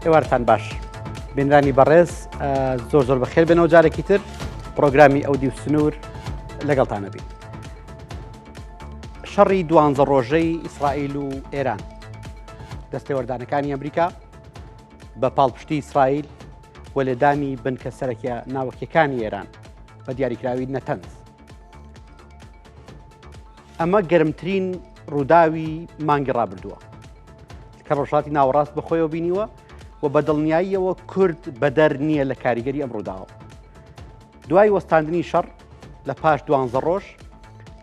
ئێوارتان باش بینرانی بەڕێز زۆر زۆر بەخێر بێنەوە جارێکی تر پرۆگرامی ئەو دیو سنوور لەگەڵتانە بین شەڕی دوانزە ڕۆژەی ئیسرائیل و ئێران دەستێوەردانەکانی ئەمریکا بە پاڵپشتی ئیسرائیل و لێدانی بنکە سەرەکیە ناوەکیەکانی ئێران بە دیاریکراوی نەتەنز ئەمە گەرمترین ڕووداوی مانگی ڕابردووە کە ڕۆژهەڵاتی ناوەڕاست بەخۆیەوە بینیوە و بە دڵنیاییەوە کورد بەدەر نییە لە کاریگەری ئەم ڕووداوە. دوای وەستاندنی شەڕ لە پاش دوانزە ڕۆژ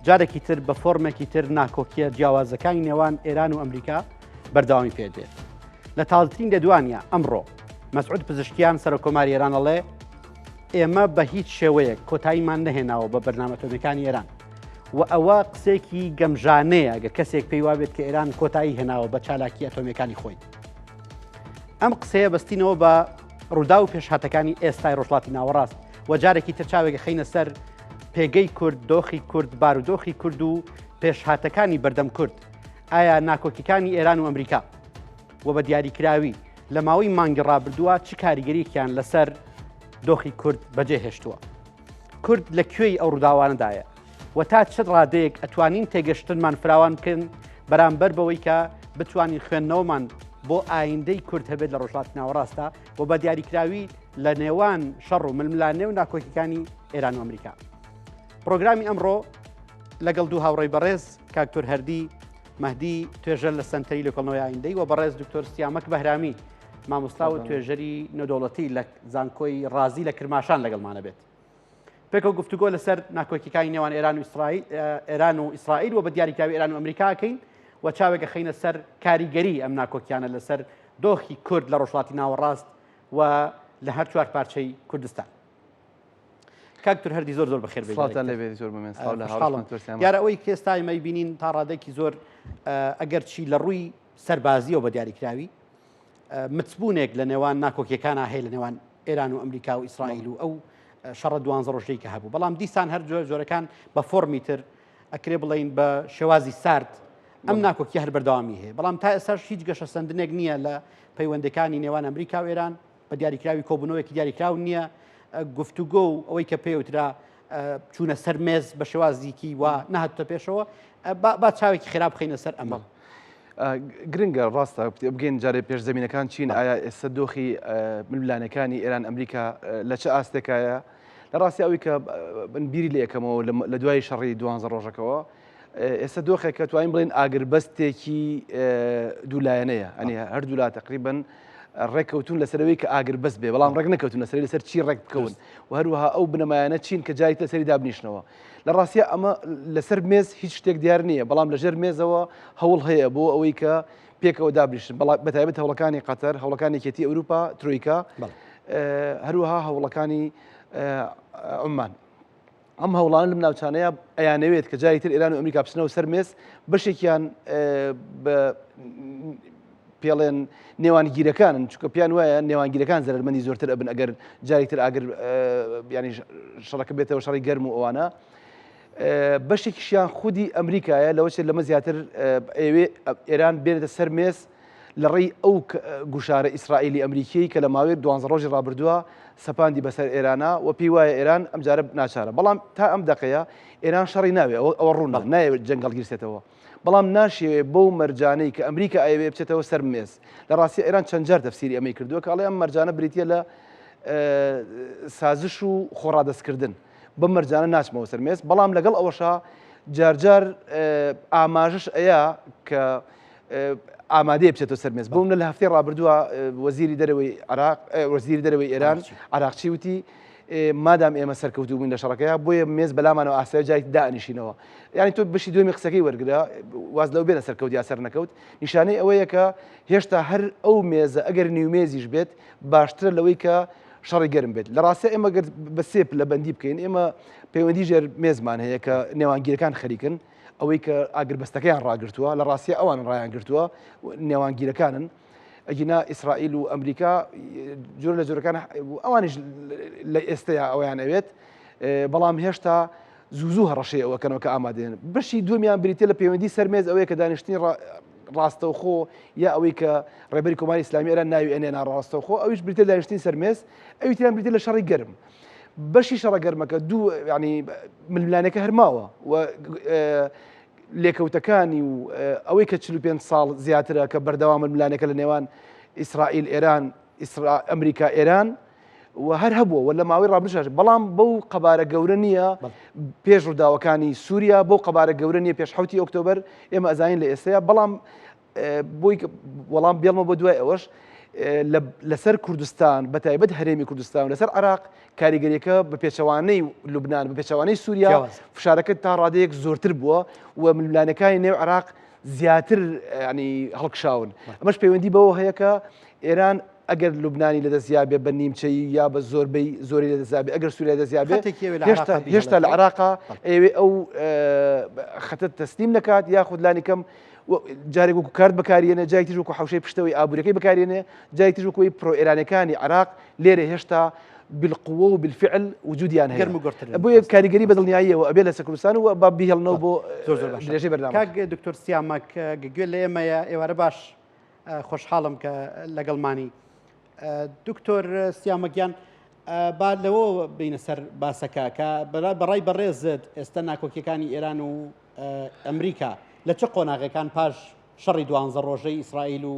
جارێکی تر بە فۆرمێکی تر ناکۆکیە جیاوازەکانی نێوان ئێران و ئەمریکا بەردەوامی پێدێت. لە تازترین لێدوانیا ئەمڕۆ مەسعود پزیشکیان سەرۆککۆماری ئێران ئەڵێ ئێمە بە هیچ شێوەیەک کۆتاییمان نەهێناوە بە بەرنامە ئەتۆمیەکانی ئێران و ئەوە قسێکی گەمژانەیە گەر کەسێک پێی وابێت کە ئێران کۆتایی هێناوە بە چالاکی ئەتۆمیەکانی خۆی. ئەم قسەیە بەستینەوە بە ڕوودا و پێشهاتەکانی ئێستای ڕۆژهەڵاتی ناوەڕاست و جارێکی تر چاوێک خەینە سەر پێگەی کورد، دۆخی کورد، بارودۆخی کورد و پێشهاتەکانی بەردەم کورد. ئایا ناکۆکیکانی ئێران و ئەمریکا و بە دیاریکراوی لە ماوەی مانگی ڕابردووە چ کاریگەریەکیان لەسەر دۆخی کورد بەجێ هێشتووە؟ کورد لە کوێی ئەو ڕووداوانەدایە و تا چ ڕادەیەک ئەتوانین تێگەشتنمان فراوان بکەن بەرامبەر بەوەی کە بتوانین خوێندنەوەمان بۆ ئایندەی کورد هەبێت لە ڕۆژهەڵاتی ناوەڕاستدا و بە دیاریکراوی لە نێوان شەڕ و ململانێ و ناکۆکیەکانی ئێران و ئەمریکا. پرۆگرامی ئەمڕۆ لەگەڵ دوو هاوڕێی بەڕێز کاکتۆر هەردی مەهدی توێژەر لە سەنتەری لێکۆڵنەوەی ئایندەی و بەڕێز دکتۆر سیامەک بەهرامی مامۆستا و توێژەری نێودەوڵەتی لە زانکۆی ڕازی لە کرماشان لەگەڵمانە بێت. پێکەوە گفتوگۆ لەسەر ناکۆکیەکانی نێوان ئێران و ئیسرائیل ئێران و ئیسرائیل و بە دیاریکراوی ئێران و ئەمریکاکەین و چاوێکە خەینە سەر کاریگەری ئەم ناکۆکیانە لەسەر دۆخی کورد لە ڕۆژهەڵاتی ناوەڕاست و لە هەر چوار پارچەی کوردستان. کاک دکتۆر هەردی زۆر زۆر بەخێر بێی. سڵاوتان لێ بێت زۆر بمێن سڵاو لە هاوڕێتان تۆ دیارە ئەوەی کە ئێستا ئێمە بینین تا ڕادەیەکی زۆر ئەگەر چی لە ڕووی سەربازیەوە بە دیاریکراوی متبوونێک لە نێوان ناکۆکیەکانە هەیە لە نێوان ئێران و ئەمریکا و ئیسرائیل و ئەو شەڕە دوانزە ڕۆژەی کە هەبوو بەڵام دیسان هەر جۆر جۆرەکان بە فۆرمی تر ئەکرێ بڵین بە شێوازی سارد ئەم ناکۆکی هەر بەردەوامی هەیە بەڵام تا ئێستاش هیچ گەشەسەندنێک نییە لە پەیوەندەکانی نێوان ئەمریکا و ئێران بە دیاریکراوی کۆبوونەوەیەکی دیاریکراو نییە گفتوگۆ و ئەوەی کە پێوترا چوونە سەر مێز بە شێوازێکی وا نەهاتوتە پێشەوە با چاوێکی خراپ بخەینە سەر ئەمە. گرنگە ڕاستە بگەین جارێ پێش زمینەکان چین ئایا ئێستا دۆخی ململانەکانی ئێران ئەمریکا لە چ ئاستێکایە لە ڕاستی ئەوی کە من بیری لە یەکەمەوە لە دوای شەڕی دوانزە ڕۆژەکەەوە ئێستا دۆخێکە توانین بڵێن ئاگربەستێکی دوولایەنەیە ئەنی هەردوولا تقریبن ڕێککەوتون لەسەرەوەی کە ئاگربەست بێ بەڵام ڕێک نەکەوتون لەسەر لەسەر چی ڕێک بکەون و هەروەها ئەو بنەمایانە چین کە جاری لەسەری دابنیشنەوە لە ڕاستە ئەمە لەسەر مێز هیچ شتێک دیار نییە بەڵام لەژێر مێزەوە هەوڵ هەیە بۆ ئەوەی کە پێکەوە دابنیشن بەڵام بەتایبەت هەوڵەکانی قەتەر هەوڵەکانی یەکێتی ئەوروپا ترویکا هەروەها هەوڵەکانی عمان ئەم هەوڵانە لەم ناوچانەیە ئەیانەوێت کە جاری تر ئێران و ئەمریکا بچنەوە سەر مێز، بەشێکیان بە پێڵێن نێوانگیرەکانن چونکە پیان وایە نێوانگیرەکان زەرمەندی زۆرتر ئەبن ئەگەر جاری تر ئاگر ینی شەڕەکە بێتەوە شەڕی گەرم و ئەوانە بەشێکیشیان خودی ئەمریکایە لەوە چێت لەمە زیاتر ئەوێ ئێران بێنێتە سەر مێز لە ڕێی ئەو گوشارە ئیسرائیلی ئەمریکیەی کە لە ماوەی دوانزە ڕۆژی ڕابردووە سەپاندی بەسەر ئێرانا و پێی وایە ئێران ئەمجارە ناچارە بەڵام تا ئەم دەقەیە ئێران شەڕی ناوێ ئەوە ڕوونە نایەوێت جەنگ هەڵگیرسێتەوە بەڵام ناشیەوێ بەو مەرجانەی کە ئەمریکا ئەیەوێ بچێتەوە سەر مێز لە ڕاستی ئێران چەند جار تەفسیری ئەمەی کردووە کە ئەڵێ ئەم مەرجانە بریتیە لە سازش و خۆڕادەستکردن بەم مەرجانە ناچمەوە سەر مێز بەڵام لەگەڵ ئەوەشا جارجار ئاماژەش ئەیە کە ئامادەیە بچێتەوە سەر مێز. بۆ منە لە هەفتەی ڕابردووە وەزیری دەرەوەی عراق وەزیری دەرەوەی ئێران عراقچی وتی مادام ئێمە سەرکەوتوو بووین لە شەڕەکەیا بۆیە مێز بەلامانەوە ئاسایە جای دانیشینەوە یعنی تۆ بەشی دوێمی قسەکەی وەرگرە واز لەو بێنە سەرکەوت یا سەر نەکەوت نیشانەی ئەوەیە کە هێشتا هەر ئەو مێزە ئەگەر نیومێزیش بێت باشترە لەوەی کە شەڕی گەرم بێت لە ڕاستە ئێمە گەر بە سێ پلە بەندی بکەین ئێمە پەیوەندی ژێر مێزمان هەیە کە نێوانگیرەکان خەریکن ئەوەی کە ئاگربەستەکەیان ڕاگرتووە لە ڕاستیە ئەوان ڕایان گرتووە نێوانگیرەکانن ئەگینا ئیسرائیل و ئەمریکا جۆر لە جۆرەکان ئەوانیش لە ئێستەیە ئەویان ئەوێت بەڵام هێشتا زوو زوو هەڕەشەی ئەوەکەنەوە کە ئامادەن بەشی دومیان بریتە لە پەیوەندی سەرمێز ئەوەیە کە دانیشتنی ڕاستەوخۆ یا ئەوەی کە ڕێبەری کۆماری ئیسلامی ئێران ناوی ئەنێ ناڕاستەوخۆ ئەویش بریتە لە دانیشتنی سەر مێز ئەوی تریان بریتە لە شەڕی گەرم. بەشی شەڕە گەرمەکە دوو ینی ململانێکە هەرماوە و لێکەوتەکانی و ئەوەی کە 45 ساڵ زیاترە کە بەردەوام ململانێکە لە نێوان ئیسرائیل ئێران ئەمریکا ئێران و هەر هەبووە و لە ماوەی ڕابردووش بەڵام بەو قەبارە گەورە نییە پێش ڕووداوەکانی سووریا بەو قەبارە گەورە نییە پێش حوتی ئۆکتۆبەر ئێمە ئەزانین لە ئێستەیە بەڵام بۆی وەڵام بێڵمە بۆ دوای ئەوەش لەسەر کوردستان بە تایبەت هەرێمی کوردستان لەسەر عراق کاریگەریەکە بە پێچەوانەی لوبناان بە پێچەوانەی سووریا فشارەکە تا ڕادەیەک زۆرتر بووە و ململانەکانی نێو عراق زیاتر ینی هەڵکشاون ئەمەش پەیوەندی بەوە هەیە کە ئێران ئەگەر لوبنانی لەدەست یابێ بە نیمچەیی یا بە زۆربەی زۆری لەدەست یابێ ئەگەر سووریا لەدەست یابێ خەتێکی ئەوێ لە هێشتا عێراقا هێشتا لە بیهێڵێتەوە. عێراقا ئەیەوێ ئەو خەتە تەسلیم نەکات یاخود لانی کەم جارێک وەکو کارت بەکاریێنێ جارێکی تریش وەکو حەوشەی پشتەوەی ئابووریەکەی بەکاریێنێ جارێکی تریش وەکو ئەوەی پرۆ ئێرانیەکانی عێراق لێرە هێشتا بالقوە و بالفعل وجودیان هەیە گەرم و گوڕترن. بۆیە کاریگەری بە دڵنیاییەوە ئەبێ لەسەر کوردستان و با بیهێڵنەوە بۆ زۆر زۆر باشە درێژەی بەرنامەکە. کاک دکتۆر سیامەک گوێ لە ئێمەیە ئێوارە باش خۆشحاڵم کە لەگەڵمانی. دکتۆر سیامە گیان با لەوە بینە سەر باسەکە کە بەڕای بەڕێزت ئێستا ناکۆکیەکانی ئێران و ئەمریکا لە چ قۆناغەکان پاش شەڕی دوانزە ڕۆژەی ئیسرائیل و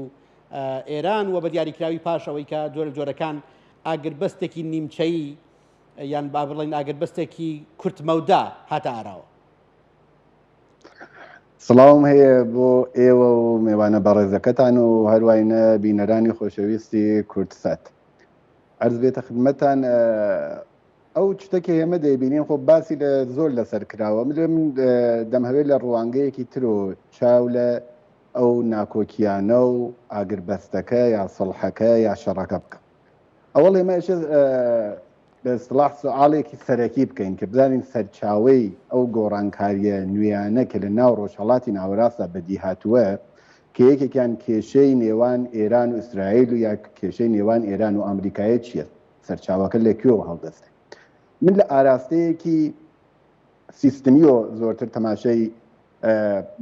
ئێران و بە دیاریکراوی پاش ئەوەی کە جۆرە جۆرەکان ئاگربەستێکی نیمچەیی یان با بڵێن ئاگربەستێکی کورتمەودا هاتە ئاراوە. سڵاوم هەیە بۆ ئێوە و مێوانە بەڕێزەکەتان و هەرواینە بینەرانی خۆشەویستی کوردسات. عەرز بێتە خدمەتان ئەو شتە کە ئێمە دەیبینین خۆ باسی لە زۆر لەسەر کراوە من من دەمهەوێت لە ڕوانگەیەکی ترۆ چاو لە ئەو ناکۆکیانە و ئاگربەستەکە یا سڵحەکە یا شەڕەکە بکەم. ئەوەڵ ئێمە ئەشێ بە ئیستڵاح سوئاڵێکی سەرەکی بکەین کە بزانین سەرچاوەی ئەو گۆڕانکارییە نوێیانە کە لە ناو ڕۆژهەڵاتی ناوەراستدا بەدی هاتووە کە یەکێکیان کێشەی نێوان ئێران و ئیسرائیل و یا کێشەی نێوان ئێران و ئامریکایە چییە؟ سەرچاوەکە لە کوێوە هەڵدەستێ؟ من لە ئاراستەیەکی سیستمیەوە زۆرتر تەماشای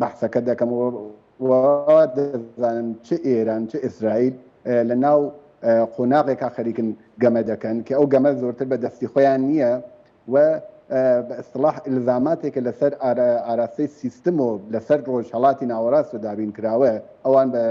بەحسەکە دەکەم و دەزانم چ ئێران چ ئیسرائیل لە ناو قۆناغێکا خەریکن گەمە دەکەن کە ئەو گەمە زۆرتر بە دەستی خۆیان نییە و بە ئیستڵاح ئیلزاماتێکە لەسەر ئاراستەی سیستم و لەسەر ڕۆژهەڵاتی ناوەڕاست و دابین کراوە ئەوان بە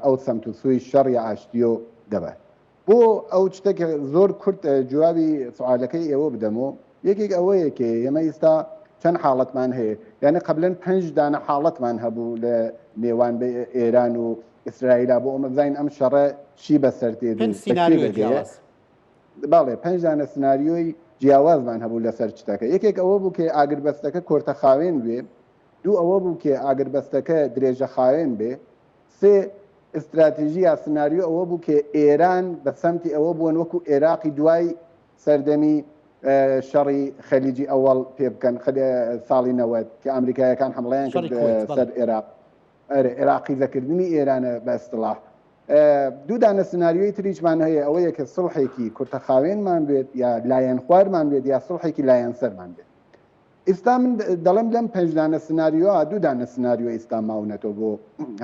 ئەو سەمت و سوی شەڕ یا ئاشتیۆ دەبات. بۆ ئەو شتە کە زۆر کورت جوابی سوالەکەی ئێوە بدەمەوە یەکێک ئەوەیە کە ئێمە ئیستا چەند حاڵەتمان هەیە یعنی قبلەن پنج دانە حاڵەتمان هەبوو لە نێوان بە ئێران و ئیسرائیلا بۆ ئەمە بزانین ئەم شەڕە چی بەسەر دێت و پنج بە کوێ سیناریۆی دەگەیە. جیاواز. بەڵێ پنج دانە سناریۆی جیاوازمان هەبوو لەسەر شتەکە یەکێک ئەوە بوو کە ئاگربەستەکە کۆرتەخاوێن بێ دوو ئەوە بوو کە ئاگربەستەکە درێژەخاوێن بێ سێ، ئیستراتیژی یا سناریۆ ئەوە بوو کە ئێران بە سەمتی ئەوە بوون وەکو ئێراقی دوای سەردەمی شەڕی خەلیجی ئەوەڵ پێ بکەن ساڵی 90 کە ئەمریکایەکان حمڵیان کرد سەر ئێراق ئەرێ عێراقیزەکردنی ئێرانە بە ئیستڵاح دوو دانە سناریۆی تریشمان هەیە ئەوەیە کە سڵحێکی کورتەخاوێنمان بێت یا لایەنخوارمان بێت یا سڵحێکی لایەنسەرمان بێت ئیستا من دەڵێم لەم پێنج دانە سناریۆ دوو دانە سناریۆ ئیستا ماونەتەوە بۆ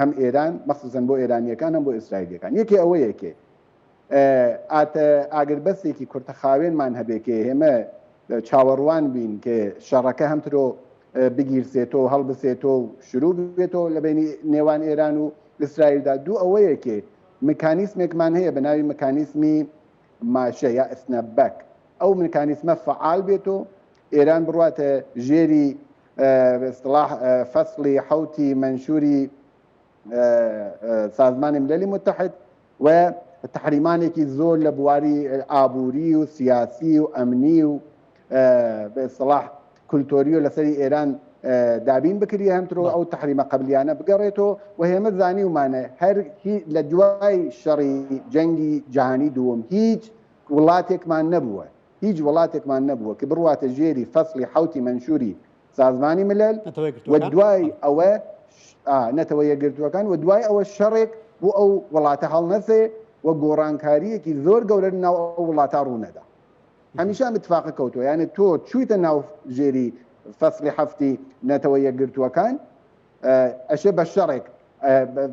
هەم ئێران مەخصوصەن بۆ ئێرانیەکان هەم بۆ ئیسرائیلیەکان یەکێ ئەوە یەکێ ئاتە ئاگربەستێکی کورتەخاوێنمان هەبێ کە ئێمە چاوەڕوان بین کە شەڕەکە هەمترۆ بگیرسێتەوە هەڵبسێتەوە و شروع بێتەوە لە بینی نێوان ئێران و ئیسرائیلدا دوو ئەوەیە کە مکانیسمێکمان هەیە بە ناوی مکانیسمی ماشە یا snapback ئەو مکانیسمە فعال بێت و ئێران بڕواتە ژێری بە اصطلاح فەسڵی حەوتی مەنشوری سازمانی مللی متحد و تحریمانێکی زۆر لە بواری ئابووری و سیاسی و ئەمنی و بە اصطلاح کولتۆری و لەسەری ئێران دابین بکری هەمترۆ ئەو تحریمە قبلیانە بگەڕێتەوە و هێمە زانیومانە هەر لە دوای شەڕی جەنگی جیهانی دووەم هیچ وڵاتێکمان نەبووە هیچ وڵاتێکمان نەبووە کە بڕواتە ژێری فەسڵی حەوتی مەنشوری سازمانی ملل و دوای ئەوە نەتەوە یەکگرتووەکان و دوای ئەوە شەڕێک بۆ ئەو وڵاتە هەڵنەسێ و گۆڕانکارییەکی زۆر گەورە ناو ئەو وڵاتە ڕوونەدا. هەمیشە ئەم اتفاقە کەوتووە یانە تۆ چوویتە ناو ژێری فەسڵی حەفتی نەتەوە یەکگرتووەکان ئەشێ بە شەڕێک.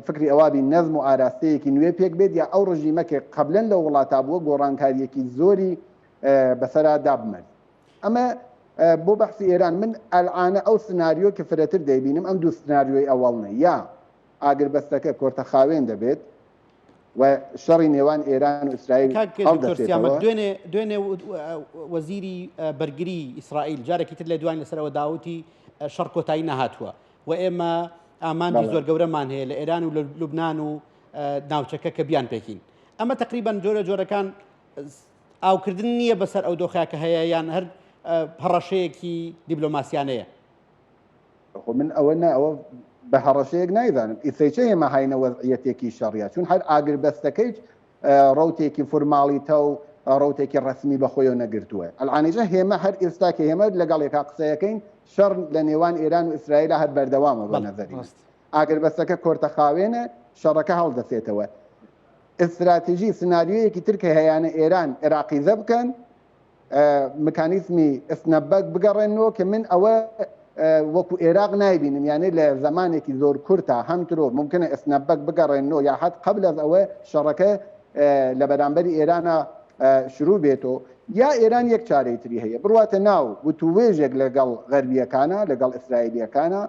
فکری ئەوە بین نەزم و ئاراستەیەکی نوێ پێک بێت یا ئەو ڕژیمە کە قبلەن لە وڵاتا بووە گۆڕانکاریەکی زۆری بەسەرا دابمەرد. ئەمە بۆ بەحسی ئێران من ئەلعانە ئەو سناریۆ کە فرەتر دەیبینم ئەم دوو سناریۆی ئەوەڵنە یا ئاگربەستەکە کۆرتەخاوێن دەبێت و شەڕی نێوان ئێران و ئیسرائیل هەڵدەستێتەوە. دوێنێ دوێنێ وەزیری بەرگری ئیسرائیل جارێکی تر لێدوانی لەسەرەوە داوتی شەڕ کۆتایی نەهاتووە و ئێمە ئامانجی زۆر گەورەمان هەیە لە ئێران و لە لوبناان و ناوچەکە کە بیان پێکین ئەمە تقریبان جۆرە جۆرەکان ئاوکردن نییە بەسەر ئەو دۆخە کە هەیە یان هەر هەڕەشەیەکی دیبلۆماسیانەیە؟ خۆ من ئەوە نا ئەوە بە هەڕەشەیەک نایزانم ئیسەیچە ئێمە هاینە وەزعیەتێکی شەڕە چون هەر ئاگربەستەکەیش ڕوتێکی فورماڵیتە و ڕوتێکی ڕسمی بەخۆیەوە نەگرتووە ئەلعانیژە هێمە هەر ئێستا کە هێمە لەگەڵ یەکا قسەیەکەین شەڕ لە نێوان ئێران و ئیسرائیل هەر بەردەوامە بە نەزەری ئاگربەستەکە کۆرتەخاوێنە شەڕەکە هەڵدەسێتەوە ئیستراتیژی سناریۆیەکی تر کە هەیانە ئێران عێراقیزە بکەن مکانیزمی ئسنەبەک بگەڕێنەوە کە من ئەوە وەکو عێراق نایبینم یانێ لە زمانێکی زۆر کورتە هەم ترۆ ممکنە ئسنەبەک بگەڕێنەوە یا حد قبل از ئەوە شەڕەکە لە بەرامبەری ئێرانە شروع بێتەوە یا ئێران یەک چارەی تری هەیە بڕواتە ناو وتوێژێک لەگەڵ غەربیەکانە لەگەڵ ئیسرائیلیەکانە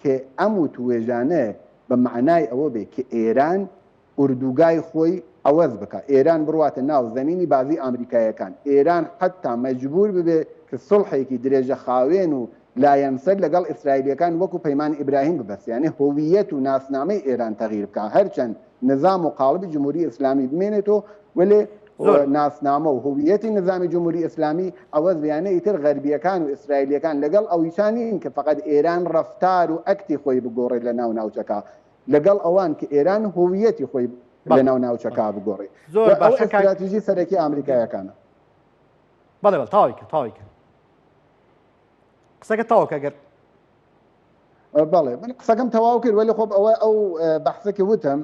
کە ئەم وتوێژانە بە معنای ئەوە بێ کە ئێران ئوردوگای خۆی عەوەز بکا، ئێران بڕواتە ناو زەمینی بازی ئامریکایەکان، ئێران حەتتا مەجبوور ببێ کە سوڵحێکی درێژەخاوێن و لایەنسەر لەگەڵ ئیسرائیلیەکان وەکوو پەیمانی ئیبراهیم ببەستێ، یانێ هۆوییەت و ناسنامەی ئێران تەغییر بکا، هەرچەند نزام و قاڵبی جمهوری ئیسلامی بمێنێتۆ وەلێ زۆر. ناسنامە و هوییەتی نزامی جمهوری ئیسلامی عەوەز بێ، یانێ ئیتر غەربیەکان و ئیسرائیلیەکان لەگەڵ ئەویچا نین کە فەقەت ئێران ڕەفتار و ئەکتی خۆی بگۆڕێ لە ناو ناوچەکە، لەگەڵ ئەوان کە ئێران هویەتی خۆی لەناو ناوچەکە بگۆڕێ زۆر ئەو ئستراتیژی سەرەکی ئامریکایەکانە. بەڵێ بەڵێ تەواوی کە تەواوی کە قسەکە تەواو کە گەر بەڵێ من قسەکەم تەواو کرد وەلی خۆ ئەوە ئەو بەحسەکە وتم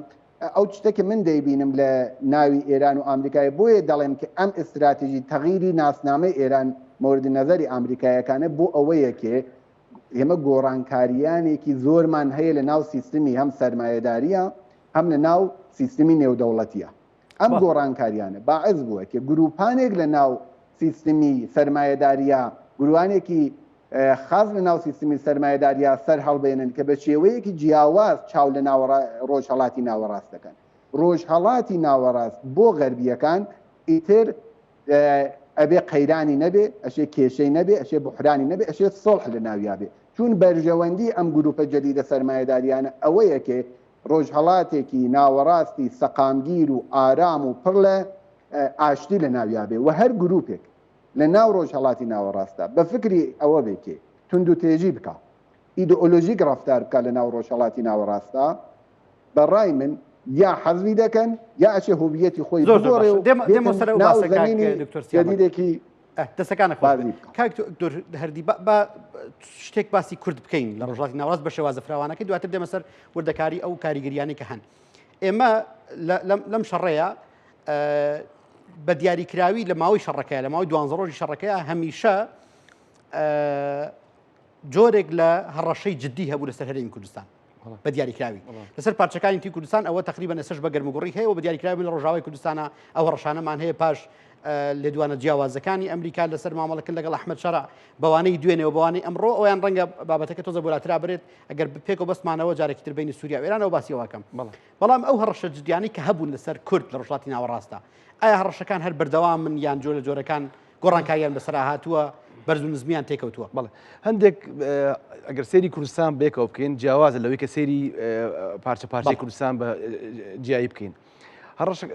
ئەو شتێکی من دەیبینم لە ناوی ئێران و ئامریکای بۆیە دەڵێم کە ئەم ئستراتیژی تەغیری ناسنامەی ئێران مورد نظری ئامریکایەکانە بۆ ئەوەیە کێ ئێمە گۆڕانکارییانێکی زۆرمان هەیە لە ناو سیستمی هەم سەرمایەداریە هەم لە ناو سیستمی نێودەوڵەتیە. ئەم گۆڕانکاریانە باعث بووە کە گروپانێک لە ناو سیستمی سەرمایەداریە گروانێکی خاص لە ناو سیستمی سەرمایەداریە سەر هەڵبێنن کە بە شێوەیەکی جیاواز چاو لە ڕۆژهەڵاتی ناوەڕاست دەکەن. ڕۆژهەڵاتی ناوەڕاست بۆ غەربیەکان ئیتر ئەبێ قەیرانی نەبێ، ئەشێ کێشەی نەبێ، ئەشێ بوحرانی نەبێ، ئەشێ سوڵح لە ناویا بێ. چوون بەرژەوەندی ئەم گرووپە جەدیدە سەرمایەداریانە ئەوەیە کێ ڕۆژهەڵاتێکی ناوەڕاستی سەقامگیر و ئارام و پڕ لە ئاشتی لە ناویا بێ و هەر گرووپێک لە ناو ڕۆژهەڵاتی ناوەڕاستدا بە فکری ئەوە بێ کێ توندوتێژی بکا، ئیدئۆلۆژیک ڕەفتار بکا لە ناو ڕۆژهەڵاتی ناوەڕاستدا، بە ڕای من یا حەزفی دەکەن یا ئەچێ هویەتی خۆی زۆر زۆر بگۆڕێ باشە و دێمە دێمە بێتە سەر ئەو ناو باسە کاک زەمینی دکتۆر سیامەک جەدیدێکی ئە، دەستەکانە خۆش بێت بازی بکا. کاک دکتۆر هەردی با با شتێک باسی کورد بکەین لە ڕۆژهەڵاتی ناوەڕاست بە شێوازە فراوانەکەی دواتر دێمە سەر وردەکاری ئەو کاریگەریانەی کە هەن ئێمە لە- لەم لەم شەڕەیە ئە، بە دیاریکراوی لە ماوەی شەڕەکەیە لە ماوەی دوانزە ڕۆژی شەڕەکەیە هەمیشە ئە، جۆرێک لە هەڕەشەی جدی هەبوو لەسەر هەرێمی کوردستان بە دیاریکراوی لەسەر پارچەکانی تری کوردستان ئەوە تقریبا ئێستاش بە گەرموگوڕی هەیە و بە دیاریکراوی لە ڕۆژاوای کوردستانە ئەو هەڕەشانەمان هەیە پاش لێدوانە جیاوازەکانی ئەمریکا لەسەر مامەڵەکرد لەگەڵ ئەحمەد شەرع بەوانەی دوێنێ و بەوانەی ئەمڕۆ ئەویان ڕەنگە بابەتەکە تۆزە بۆلاترا برێت ئەگەر پێکەوە بەستمانەوە جارێکی تر بینی سووریا و ئێرانەوە باسی ئەوەکەم بەڵام ئەو هەڕەشە جدیانەی کە هەبوون لەسەر کورد لە ڕۆژهەڵاتی ناوەڕاستدا ئایا هەڕەشەکان هەر بەردەوامن یان جۆرە جۆرەکان گۆڕانکاریان بەسەرا هاتووە، بەرز و نزمیان تێکەوتووە. بەڵێ هەندێک ئەگەر سەیری کوردستان بێکەوە بکەین جیاوازە لەوەی کە سەیری پارچە پارچەی کوردستان بە جیایی بکەین. هەڕەشە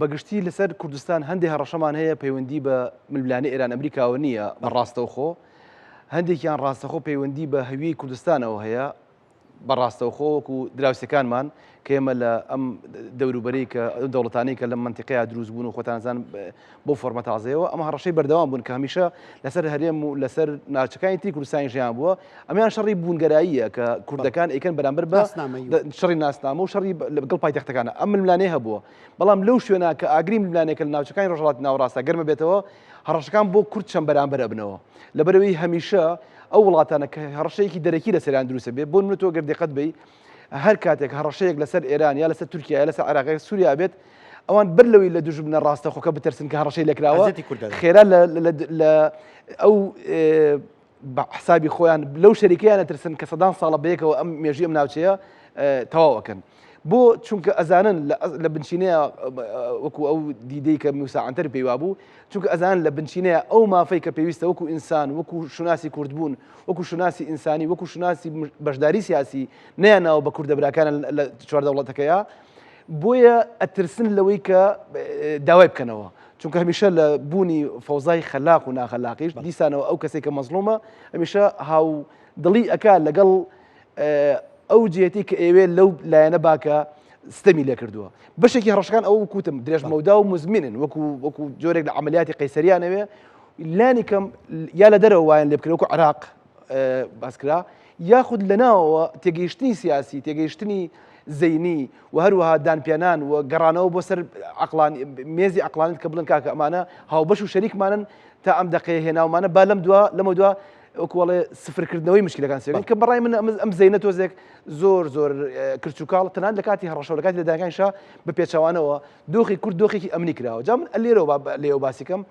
بەگشتی لەسەر کوردستان هەندێک هەڕەشەمان هەیە پەیوەندی بە ململانێ ئێران ئەمریکاوە نییە بە ڕاستەوخۆ هەندێکیان ڕاستەخۆ پەیوەندی بە هەویەی کوردستانەوە هەیە بە ڕاستەوخۆ وەکو دراوسێکانمان کە ئێمە لە ئەم دەوروبەرەی کە ئەو دەوڵەتانەی کە لەم مەنتیقەیە دروست بوون و خۆتان زان بۆ فۆرمە تازەیەوە ئەمە هەڕەشەی بەردەوام بوون کە هەمیشە لەسەر هەرێم و لەسەر ناوچەکانی تری کوردستانی ژیان بووە ئەمیان شەڕی بوونگەراییە کە کوردەکان ئەیکەن بەرامبەر بە شەڕی ناسنامە و شەڕی لەگەڵ پایتەختەکانە ئەم ململانێ هەبووە بەڵام لەو شوێنە کە ئاگری ململانێکە لە ناوچەکانی ڕۆژهەڵاتی ناوەڕاستە گەرمە بێتەوە هەڕەشەکان بۆ کورد چەند بەرامبەر ئەبنەوە لەبەرەوەی هەمیشە ئەو وڵاتانە کە هەڕەشەیەکی دەرەکی لەسەریان دروستە بێ بۆ نمونە تۆ گەر دقەت بی هەر کاتێک هەڕەشەیەک لەسەر ئێران یا لەسەر تورکیا یا لەسەر عێراق یا سووریا بێت ئەوان بەر لەوەی لە دوژمنە ڕاستەخۆکە بترسن کە هەڕەشەی لێکراوە ئەزیەتی کورد دەدەن. خێرا لە لە لە ئەو بە حسابی خۆیان لەو شەریکەیان ئەترسن کە سەدان ساڵە بەیەکەوە ئەم مێژووی ئەم ناوچەیە تەواو ئەکەن. بۆ چونکە ئەزانن لە بنچینەیە وەکو ئەو دیدەی کە موسا عەنتەر پێی وابوو چونکە ئەزانن لە بنچینەیە ئەو مافەی کە پێویستە وەکو ئینسان وەکو شوناسی کوردبوون وەکو شوناسی ئینسانی وەکو شوناسی بەشداری سیاسی نەیانناوە بە کوردە براکانە لە چوار دەوڵەتەکەیە بۆیە ئەترسن لەوەی کە داوای بکەنەوە چونکە هەمیشە لە بوونی فەوزای خەلاق و ناخەلاقیش دیسانەوە ئەو کەسێک کە مەزڵومە هەمیشە هاو دڵی ئەکا لەگەڵ ئەو جێتی کە ئێوێ لەو لایەنە باکە ستەمی لێکردووە بەشێکی هەڕەشەکان ئەو کوتم درێژ مەودا و مزمینن وەکو وەکو جۆرێک لە عملیاتی قەیسەریانەوێ لانی کەم یا لە دەرەوە وایان لێ بکرێ وەکو عراق باسکرا یاخود لە ناوەوە تێگەیشتنی سیاسی تێگەیشتنی زەینی و هەروەها دانپیانان و گەڕانەوە بۆ سەر عقلان مێزی عقلانیت کە بڵێن کاکە ئەمانە هاوبەش و شەریکمانن تا ئەم دەقەیە هێناومانە با لەم دوا لەمە دوا وەکوڵێ سفرکردنەوەی مشکلەکان سێ کە بەڕای من ئەم زەینە تۆزێک زۆر زۆر کرچ و کاڵ تەنان لە کاتی هەڕەشە لە کاتی لەداکانشا بە پێچەوانەوە دۆخی کورد دۆخێکی ئەمنی کراوە جا من لێرەوە لێەوە باسیکەم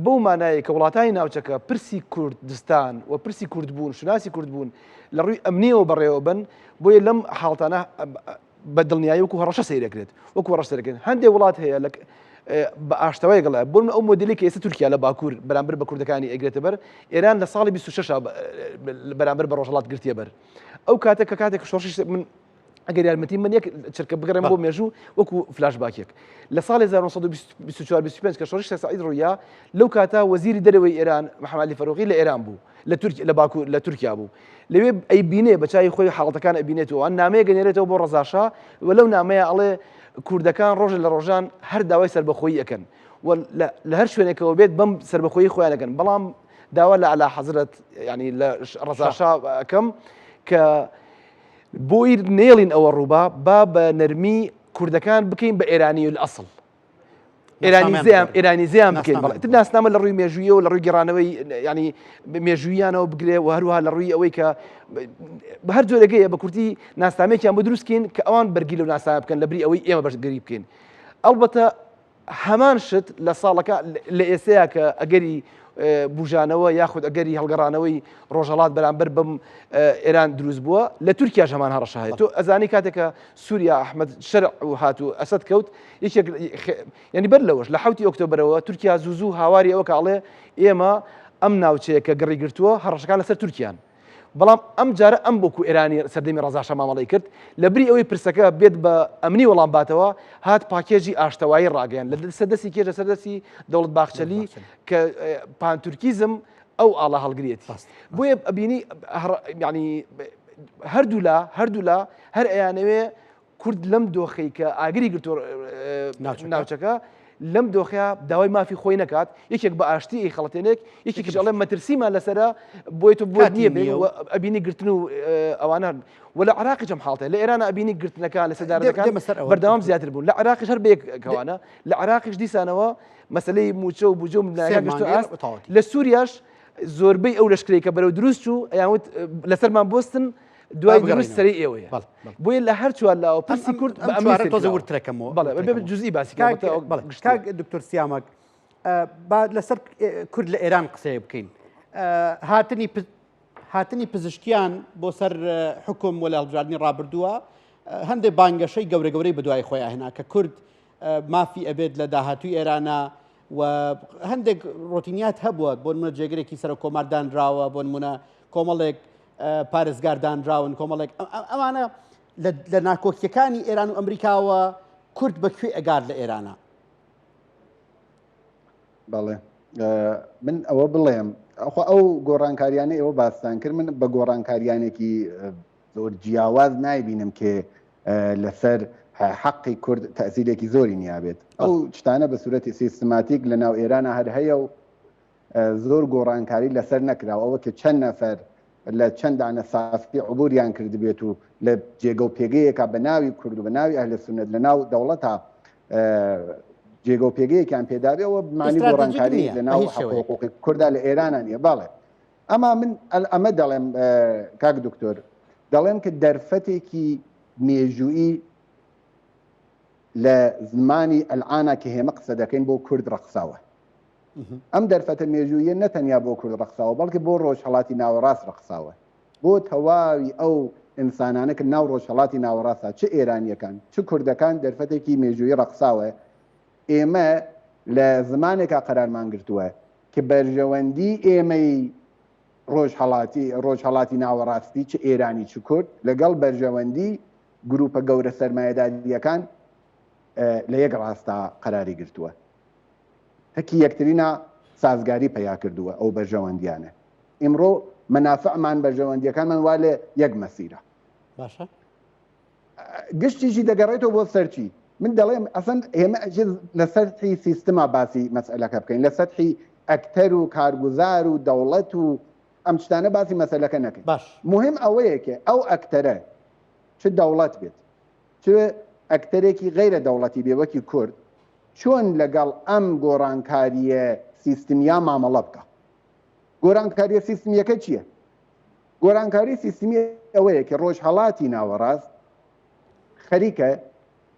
بەو مانایە کە وڵاتانی ناوچەکە پرسی کوردستان و پرسی کوردبوون شوناسی کوردبوون لە ڕووی ئەمنیەوە بەڕێوە بن بۆیە لەم حاڵتانە بە دڵنیایی وەکو هەڕەشە سەیرەکرێت وەکو هەڕەشە سەیرەکرێت هەندێک وڵات هەیە لە بە ئاشتەوای گەڵە بۆ ئەو مۆدلی کە ئێستا تورکیا لە باکوور بەرامبەر بە کوردەکانی ئەگرێتە بەر ئێران لە ساڵی 26 بەرامبەر بە ڕۆژهەڵات گرتیە بەر ئەو کاتە کە کاتێک شۆڕشی من ئەگەر یارمەتی من یەک چرکە بگەڕێم بۆ مێژوو وەکو فلاش باکێک لە ساڵی 1924 کە شۆڕشی سەعید ڕوویا لەو کاتە وەزیری دەرەوەی ئێران محەممەد عەلی فەروغی لە ئێران بوو لە تورک لە باکوور لە تورکیا بوو لەوێ ئەیبینێ بە چاوی خۆی حاڵەتەکان ئەبینێتەوە نامەیەک ئەنێرێتەوە بۆ ڕەزاشا و لەو نامەیە ئەڵێ کوردەکان ڕۆژە لە ڕۆژان هەر داوای سەربەخۆیی ئەکەن و لە هەر شوێنێکەوە بێت بەم سەربەخۆیی خۆیان ئەکەن بەڵام داوا لە عەلا حەزرەت ینی لە ڕەزاشا ئەکەم کە بۆی نێڵین ئەوە ڕووبا با بە نەرمی کوردەکان بکەین بە ئێرانی ئەسڵ ئێرانیزەیان ئێرانیزەیان بکەین بەڵێ تر ناسنامە لە ڕووی مێژوویەوە لە ڕووی گەڕانەوەی ینی مێژوویانەوە بگرێ و هەروها لە ڕووی ئەوەی کە بە هەر جۆرەگەیە بە کورتی ناسنامێکیان بۆ دروستکەین کە ئەوان بەرگی لەو ناسنامە بکەن لە بری ئەوەی ئێمە بەشگەری بکەین ئەڵبەتە هەمان شت لە ساڵەکە لە ئێسەیە کە ئەگەری بژانەوە یاخود ئەگەری هەڵگەڕانەوەی ڕۆژهڵات بەرامبەر بەم ئێران دروست بووە لە تورکیا هەمان هەڕەشە هەیە تۆ ئەزانی کاتێکە سووریا ئەحمد شەرع و هات و ئەسەد کەوت یەکێک ینی بەر لەوەش لە حوتی ئۆکتۆبرەوە تورکیا زوو زوو هاواری ئەوە کاڵێ ئێمە ئەم ناوچەیە کە گڕی گرتووە هەڕەشەکان لەسەر تورکیان بەڵام ئەم جارە ئەم بۆکو ئێرانی سەردەمی ڕەزاشە مامەڵی کرد لە بری ئەوەی پرسەکە بێت بە ئەمنی وەڵام باتەوە هات پاکێجی ئاشتەوایی ڕاگەیان لە سەر دەستی کێ لەسەر دەستی دەوڵەت باخچەلی کە پانتورکیزم ئەو ئاڵا هەڵگرێتی بۆیە ئەبینی ینی هەردوولا هەردوولا هەر ئەیانەوێ کورد لەم دۆخەی کە ئاگری گرتووە ناوچەکە لەم دۆخەیە داوای مافی خۆی نەکات یەکێک بە ئاشتی ئەی خەڵەتێنێک یەکێکیش ئەڵێ مەترسیمان لەسرە بۆی تۆ بۆ نییە بێ ئەبینی گرتن و ئەوانە و لە عراقی جەم حاڵتە لە ئێران ئەبینی گرتنەکان لە سەدارەکان بەردەوام زیاتر بوون لە عراقیش هەر بێکەوانە لە عراقیش دیسانەوە مەسلەی موچە و بجۆ لە سووریاش زۆربەی ئەو لەشکرێک کە بەرەو دروست چوو ئەیان لەسەرمان بۆستن دوای دروست سەری ئێوەیە بۆیە لە هەر چوار لاوە پرسی کورد بە ئەم چوارە تۆزە وردترەکەمەوە بەڵێ بەبێ جزئی باسی کاک دکتۆر سیامەک با لەسەر کورد لە ئێران قسەیە بکەین هاتنی هاتنی پزیشکیان بۆ سەر حکوم وە لە هەڵبژاردنی ڕابردووە هەندێک بانگەشەی گەورە گەورەی بەدوای خۆیان هێنا کە کورد مافی ئەبێت لە داهاتوی ئێرانە و هەندێک ڕۆتینیات هەبووە بۆ نمونە جێگرێکی سەرۆک کۆمار دانراوە بۆ نمونە کۆمەڵێک پارێزگار دانراون کۆمەڵێک ئەمانە لە ناکۆکیەکانی ئێران و ئەمریکاوە کورد بە کوێ ئەگات لە ئێرانە؟ بەڵێ من ئەوە بڵێم ئەخوا ئەو گۆڕانکاریانە ئێوە باستان کرد من بە گۆڕانکاریانێکی زۆر جیاواز نایبینم کێ لەسەر حەقی کورد تەسیرێکی زۆری نیابێت ئەو شتانە بە سوورەتی سیستماتیک لە ناو ئێرانە هەر هەیە و زۆر گۆڕانکاری لەسەر نەکراوە ئەوە کە چەند نەفەر لە چەند دانە سافی عبوریان کردبێت و لە جێگە و پێگەیەکە بە ناوی کورد و بە ناوی ئەهل سوننەت لە ناو دەوڵەتا جێگە و پێگەیەکیان پێدابێ ئەوە معنی گۆڕانکاری لە ناو حقوقی کوردا لە ئێرانە نییە بەڵێ ئەما من ئەمە دەڵێم کاک دکتۆر دەڵێم کە دەرفەتێکی. مێژوویی لە زمانی ئەلعانا کە هێمە قسە دەکەین بۆ کورد ڕەخساوە. ئەم دەرفەتە مێژوویە نە تەنیا بۆ کورد ڕەخساوە بەڵکە بۆ ڕۆژهەڵاتی ناوەڕاست ڕەخساوە. بۆ تەواوی ئەو ئینسانانە کە ناو ڕۆژهەڵاتی ناوەڕاستە چ ئێرانییەکان چ کوردەکان دەرفەتێکی مێژوویی ڕەخساوە. ئێمە لە زمانێکا قەرارمان گرتووە کە بەرژەوەندی ئێمەی ڕۆژهەڵاتی ڕۆژهەڵاتی ناوەڕاستی چ ئێرانی چ کورد لەگەڵ بەرژەوەندی گروپە گەورە سەرمایەدارییەکان لە یەک ڕاستا قەراری گرتووە. تەکی یەکترینا سازگاری پەیا کردووە ئەو بەرژەوەندیانە. ئیمڕۆ مەنافعمان بەرژەوەندیەکانمان وا لە یەک مەسیرە. باشە. گشتیشی دەگەڕێتەوە بۆ سەرچی من دەڵێم ئەسەن ئێمە ئەچێت لە سەرحی سیستما باسی مەسئلەکە بکەین لە سەرحی ئەکتەر و کارگوزار و دەوڵەت و ئەم شتانە باسی مەسەلەکە نەکەین باش مهم ئەوەیە کە ئەو ئەکتەرە چ دەوڵەت بێت چ ئەکتەرێکی غەیرە دەوڵەتی بێ وەکی کورد چۆن لەگەڵ ئەم گۆڕانکارییە سیستمیا مامەڵە بکە گۆرانکاریە سیستمیەکە چییە؟ گۆرانکاری سیستمی ئەوەیە کە ڕۆژهەڵاتی ناوەڕاست خەریکە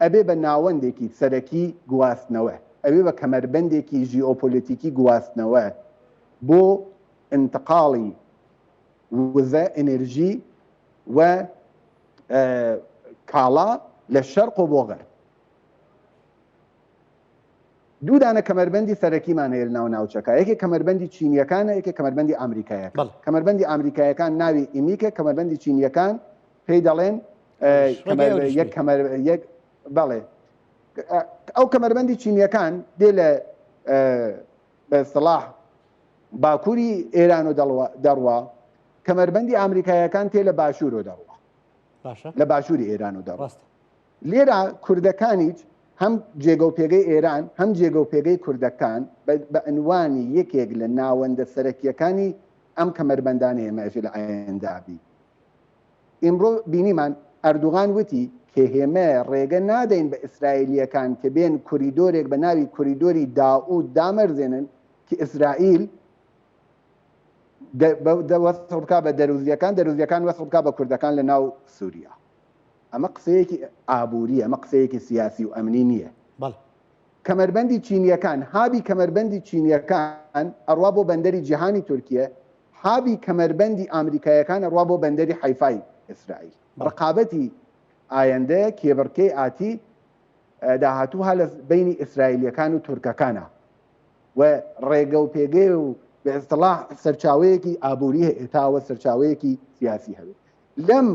ئەبێ بە ناوەندێکی سەرەکی گواستنەوە، ئەبێ بە کەمەربەندێکی ژیۆپۆلیتیکی گواستنەوە بۆ ئینتقاڵی وزە، ئێنێرژی و کاڵا لە شەرق و بۆ غەرب. دوو دانە کەمەربەندی سەرەکیمان هەیە لەناو ناوچەکە، یەکێک کەمەربەندی چینییەکانە، یەکێک کەمەربەندی ئامریکایەکان. بەڵێ. کەمەربەندی ئامریکایەکان ناوی ئیمیکە، کەمەربەندی چینییەکان پێی دەڵێن ڕێگای کەمەر یەک ئەوریشمی. کەمەر یەک بەڵێ ئەو کەمەربەندی چینییەکان دێ لە بە ئیستڵاح باکووری ئێران و دەڕوا، کەمەربەندی ئامریکایەکان تێ لە باشوورەوە دەڕوا. باشە. لە باشووری ئێران و دەڕوا. ڕاستە. لێرە کوردەکانیچ هەم جێگە و پێگەی ئێران هەم جێگە و پێگەی کوردەکان بە عنوانی یەکێک لە ناوەندە سەرەکییەکانی ئەم کەمەربەندانەیە مەئەشێ لە ئایندە بی. ئیمڕۆ بینیمان ئەردوغان وتی کە هێمە ڕێگە نادەین بە ئیسرائیلییەکان کە بێن کوریدۆرێک بە ناوی کوریدۆری داود دامەرزێنن کە ئیسرائیل وەسڵ بکا بە دەروزییەکان، دەروزییەکان وەسڵ بکا بە کوردەکان لە ناو سوریا. ئەمە قسەیەکی ئابوورییە، ئەمە قسەیەکی سیاسی و ئەمنی نییە. بەڵێ. کەمەربەندی چینییەکان، هابی کەمەربەندی چینییەکان ئەڕوا بۆ بەندەری جیهانی تورکیە، هابی کەمەربەندی ئامریکایەکان ئەڕوا بۆ بەندەری حەیفای ئیسرائیل. بەڵێ. ڕقابەتی ئایەندە، کێبڕکێی ئاتی داهاتوو ها لە بەینی ئیسرائیلییەکان و تورکەکانە و ڕێگە و پێگەی و بە ئیستڵاح سەرچاوەیەکی ئابووری هەیە تاوە سەرچاوەیەکی سیاسی هەبێت. لەم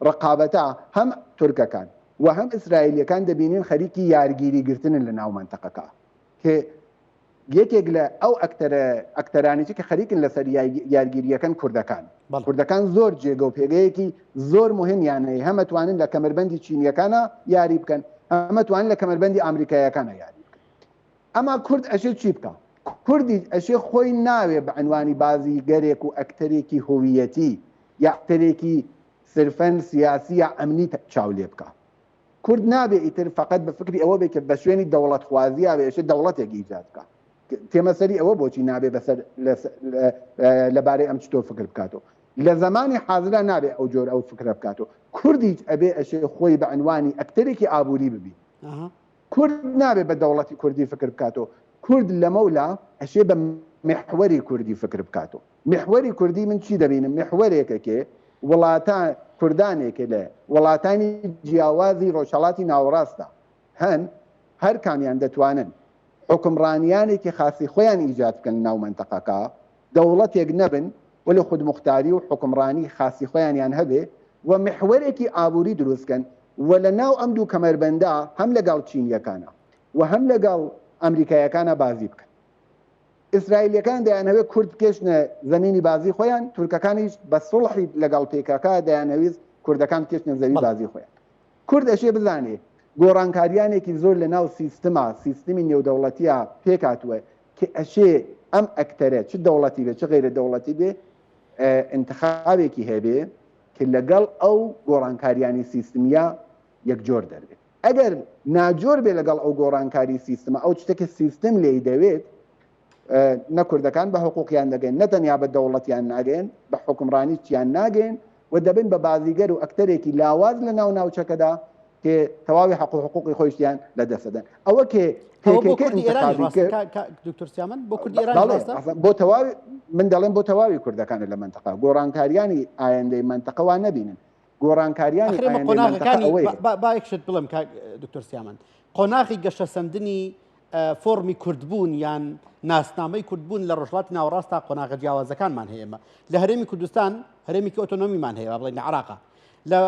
ڕقابەتە هەم تورکەکان و هەم ئیسرائیلیەکان دەبینین خەریکی یارگیری گرتنن لە ناو مەنتەقەکە کە یەکێک لە ئەو ئەکتەرە ئەکتەرانێکی کە خەریکن لەسەر یارگیریەکەن کوردەکان کوردەکان زۆر جێگە و پێگەیەکی زۆر مهمیان هەیە هەمەتوانن لە کەمەربەندی چینیەکانە یاری بکەن هەمەتوان لە کەمەربەندی ئامریکایەکانە یاری بکەن ئەما کورد ئەشێ چی بکا؟ کوردیش ئەشێ خۆی ناوێ بە عینوانی بازیگەرێک و ئەکتەرێکی هۆویەتی یا ئەکتەرێکی سرفەن سیاسی یا ئەمنی چاو لێ بکا. کورد نابێ ئیتر فەقەت بە فکری ئەوە بێ کە بە شوێنی دەوڵەتخوازیا بێ ئەشێ دەوڵەتێک ئیجاد بکا. تێمە سەری ئەوە بۆچی نابێ بەسەر لەبارەی ئەم چتۆ فکر بکاتەوە. لە زەمانی حازرا نابێ ئەو جۆر ئەو فکرە بکاتەوە. کوردیش ئەبێ ئەشێ خۆی بە عینوانی ئەکتەرێکی ئابووری ببینێ. کورد نابێ بە دەوڵەتی کوردی فکر بکاتەوە، کورد لەمەولا ئەشێ بە میحوەری کوردی فکر بکاتەوە. میحوەری کوردی من چی دەبینم؟ میحوەرێکە کێ وڵاتان کوردانێکە لە وڵاتانی جیاوازی ڕۆژهەڵاتی ناوەڕاستدا هەن، هەر کامیان دەتوانن حوکمڕانیانێکی خاسی خۆیان ئیجاد بکەن لەناو مەنتەقەکە، دەوڵەتێک نەبن وەلێ خودموختاری و حوکمڕانی خاسی خۆیانیان هەبێ و میحوەرێکی ئابووری دروست کەن و لە ناو ئەم دوو کەمەربەندە هەم لەگەڵ چینیەکانا و هەم لەگەڵ ئەمریکایەکانا بازی بکەن. ئیسرائیلیەکان دەیانهەوێ کورد بکێشنە زەمینی بازی خۆیان، تورکەکانیش بە سوڵحی لەگەڵ پکک دەیانهەویست کوردەکان بکێشنە زەوی بازی خۆیان. کورد ئەشێ بزانێ گۆڕانکاریانێکی زۆر لە ناو سیستما، سیستمی نێودەوڵەتیا پێکهاتووە کە ئەشێ ئەم ئەکتەرە چ دەوڵەتی بێ چ غەیرە دەوڵەتی بێ ئینتخابێکی هەبێ کە لەگەڵ ئەو گۆڕانکاریانی سیستمیە یەکجۆر دەربێت. ئەگەر ناجۆر بێ لەگەڵ ئەو گۆڕانکاری سیستمە، ئەو شتە کە سیستم لێی دەوێت، نە کوردەکان بە حقوقیان دەگەن، نە تەنیا بە دەوڵەتیان ناگەن، بە حوکمڕانیچیان ناگەن. و دەبن بە بازیگەر و ئەکتەرێکی لاواز لە ناو ناوچەکەدا کێ تەواوی حەق و حقوقی خۆیشیان لە دەست دەدەن. ئەوە کێ ئەوە بۆ پێکێکە کوردی ئێرانی ئینتخابی ڕاستە کرد کا- کا- دکتۆر سیامەند بۆ کوردی ئێرانی بەڵێ ڕاستە؟ ئەسڵەن بۆ تەواوی من دەڵێم بۆ تەواوی کوردەکانە لە مەنتەقە گۆڕانکاریانی ئایندەی مەنتەقە وا نەبینن گۆڕانکاریانی ئەخرێ بە ئایندەی مەنتەقە قۆناغەکانی ئەوەیە با- با با یەک شت بڵێم کاک دکتۆر سیامەند قۆناغی گەشەسەندنی فۆڕمی کوردبوون یان ناسنامەی کوردبوون لە ڕۆژهەڵاتی ناوەڕاستدا قۆناغە جیاوازەکانمان هەیە ئێمە لە هەرێمی کوردستان هەرێمێکی ئۆتۆنۆمیمان هەیە با بڵێین لە عراقا لە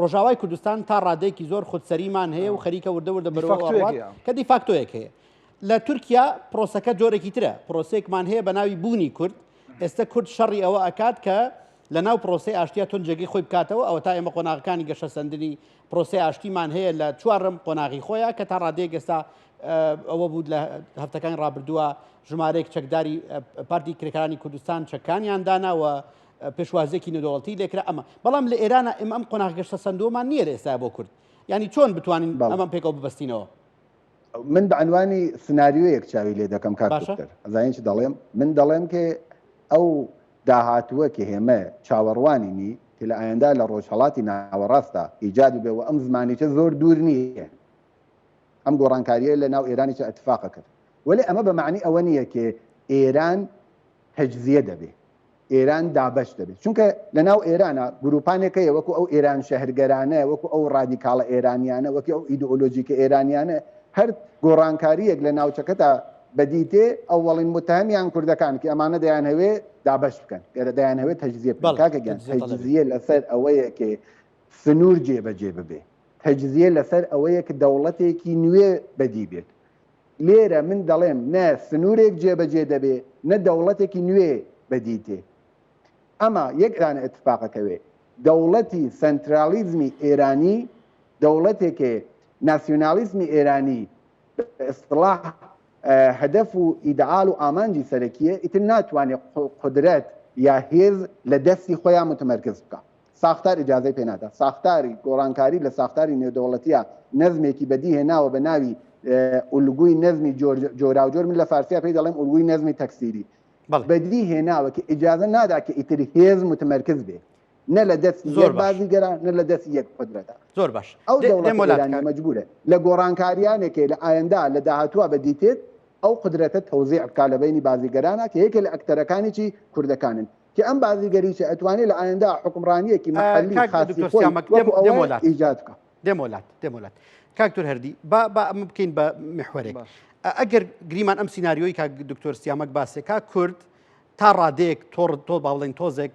ڕۆژاوای کوردستان تا ڕادەیەکی زۆر خودسەریمان هەیە و خەریکە وردە وردە بەرەوە ڕوات کە دیفاکتۆیەک هەیە لە تورکیا پرۆسەکە جۆرێکی ترە پرۆسێکمان هەیە بە ناوی بوونی کورد ئێستا کورد شەڕی ئەوە ئەکات کە لە ناو پرۆسی ئاشتیا تۆن جێگەی خۆی بکاتەوە ئەوە تا ئێمە قۆناغەکانی گەشەسەندنی پرۆسەی ئاشتیمان هەیە لە چوارەم قۆناغی خۆیان کە تا ڕادەیەک ئێستا ئەوە بوو لە هەفتەکانی ڕابردووە ژمارەیەک چەکداری پارتی کرێکارانی کوردستان چەکانیان داناوە پێشوازێکی نێودەوڵەتی لێکرا ئەمە بەڵام لە ئێرانە ئێمە ئەم قۆناغ گەشتە سەندووەمان نییە لە ئێستا بۆ کورد ینی چۆن بتوانین ئەمە پێکەوە ببەستینەوە؟ من بە عنوانی سناریۆیەک چاوی لێ دەکەم کاک دکتۆر ئەزانین چ دەڵێم من دەڵێم کە ئەو داهاتووە کە هێمە چاوەڕوانی نی کە لە ئایندا لە ڕۆژهەڵاتی ناوەڕاستدا ئیجاد بێ و ئەم زمانیچە زۆر دوور نییە ئەم گۆڕانکاریە لە ناو ئێرانیچە ئەتفاقە کرد وەلێ ئەمە بە معنی ئەوە نییە کە ئێران تەجزیە دەبێ ئێران دابەش دەبێت چونکە لە ناو ئێرانە گروپانێک هەیە وەکو ئەو ئێران شەهرگەرانە وەکو ئەو ڕادیکاڵە ئێرانیانە وەکی ئەو ئیدئۆلۆژیکە ئێرانیانە هەر گۆڕانکاریەک لە ناوچەکەدا بەدی تێ ئەوەڵین متهمیان کوردەکان کە ئەمانە دەیانهەوێ دابەش بکەن گەرە دەیانهەوێ تەجزیە بکەن کاکە گیان تەجزیە لەسەر ئەوەیە کە سنوور جێبەجێ ببێ تەجزیە لەسەر ئەوەیە کە دەوڵەتێکی نوێ بەدی بێت لێرە من دەڵێم نە سنوورێک جێبەجێ دەبێ نە دەوڵەتێکی نوێ بەدی دێ. ئەما یەک دانە ئیتفاقەکەوێ دەوڵەتی سەنترالیزمی ئێرانی دەوڵەتێکێ ناسیونالیزمی ئێرانی بە ئیستڵاح هەدەف و ئیدئال و ئامانجی سەرەکیە ئیتر ناتوانێ قودرەت یا هێز لە دەستی خۆیان متمەرکز بکا. ساختار ئیجازەی پێ نادا. ساختاری گۆڕانکاری لە ساختاری نێودەوڵەتییا نەزمێکی بەدی هێناوە بە ناوی ئولگوی نەزمی جۆراوجۆر من لە فارسیا پێی دەڵێم ئولگوی نەزمی تەکسیری بەدی هێناوە کە ئیجازە نادا کە ئیتر هێز متمەرکز بێ نە لە دەستی یەک بازیگەرا نە لە دەستی یەک قودرەتە. زۆر باش ئەو دەوڵەتە ئێرانیە مەجبورە لە گۆڕانکاریانێکێ لە ئایەندا لە داهاتووە بەدی تێت ئەو قودرەتە تەوزیع بکا لە بەینی بازیگەرانا کە یەکێ لە ئەکتەرەکانیی کوردەکانن. کە ئەم بازیگەریشە ئەتوانێ لە ئایندە حوکمڕانییەکی مەحەلی کاک خاسی دکتۆر خۆی سیامەک وەکو ئەوە دێمۆلات ئیجاد بکا. دێمۆلات دێمۆلات کاک دکتۆر هەردی با با ئەمە بکەین بە محوەرێک باش. ئەگەر گریمان ئەم سیناریۆی کاک دکتۆر سیامەک باسێکا کورد تا ڕادەیەک تۆڕ تۆ با بڵێن تۆزێک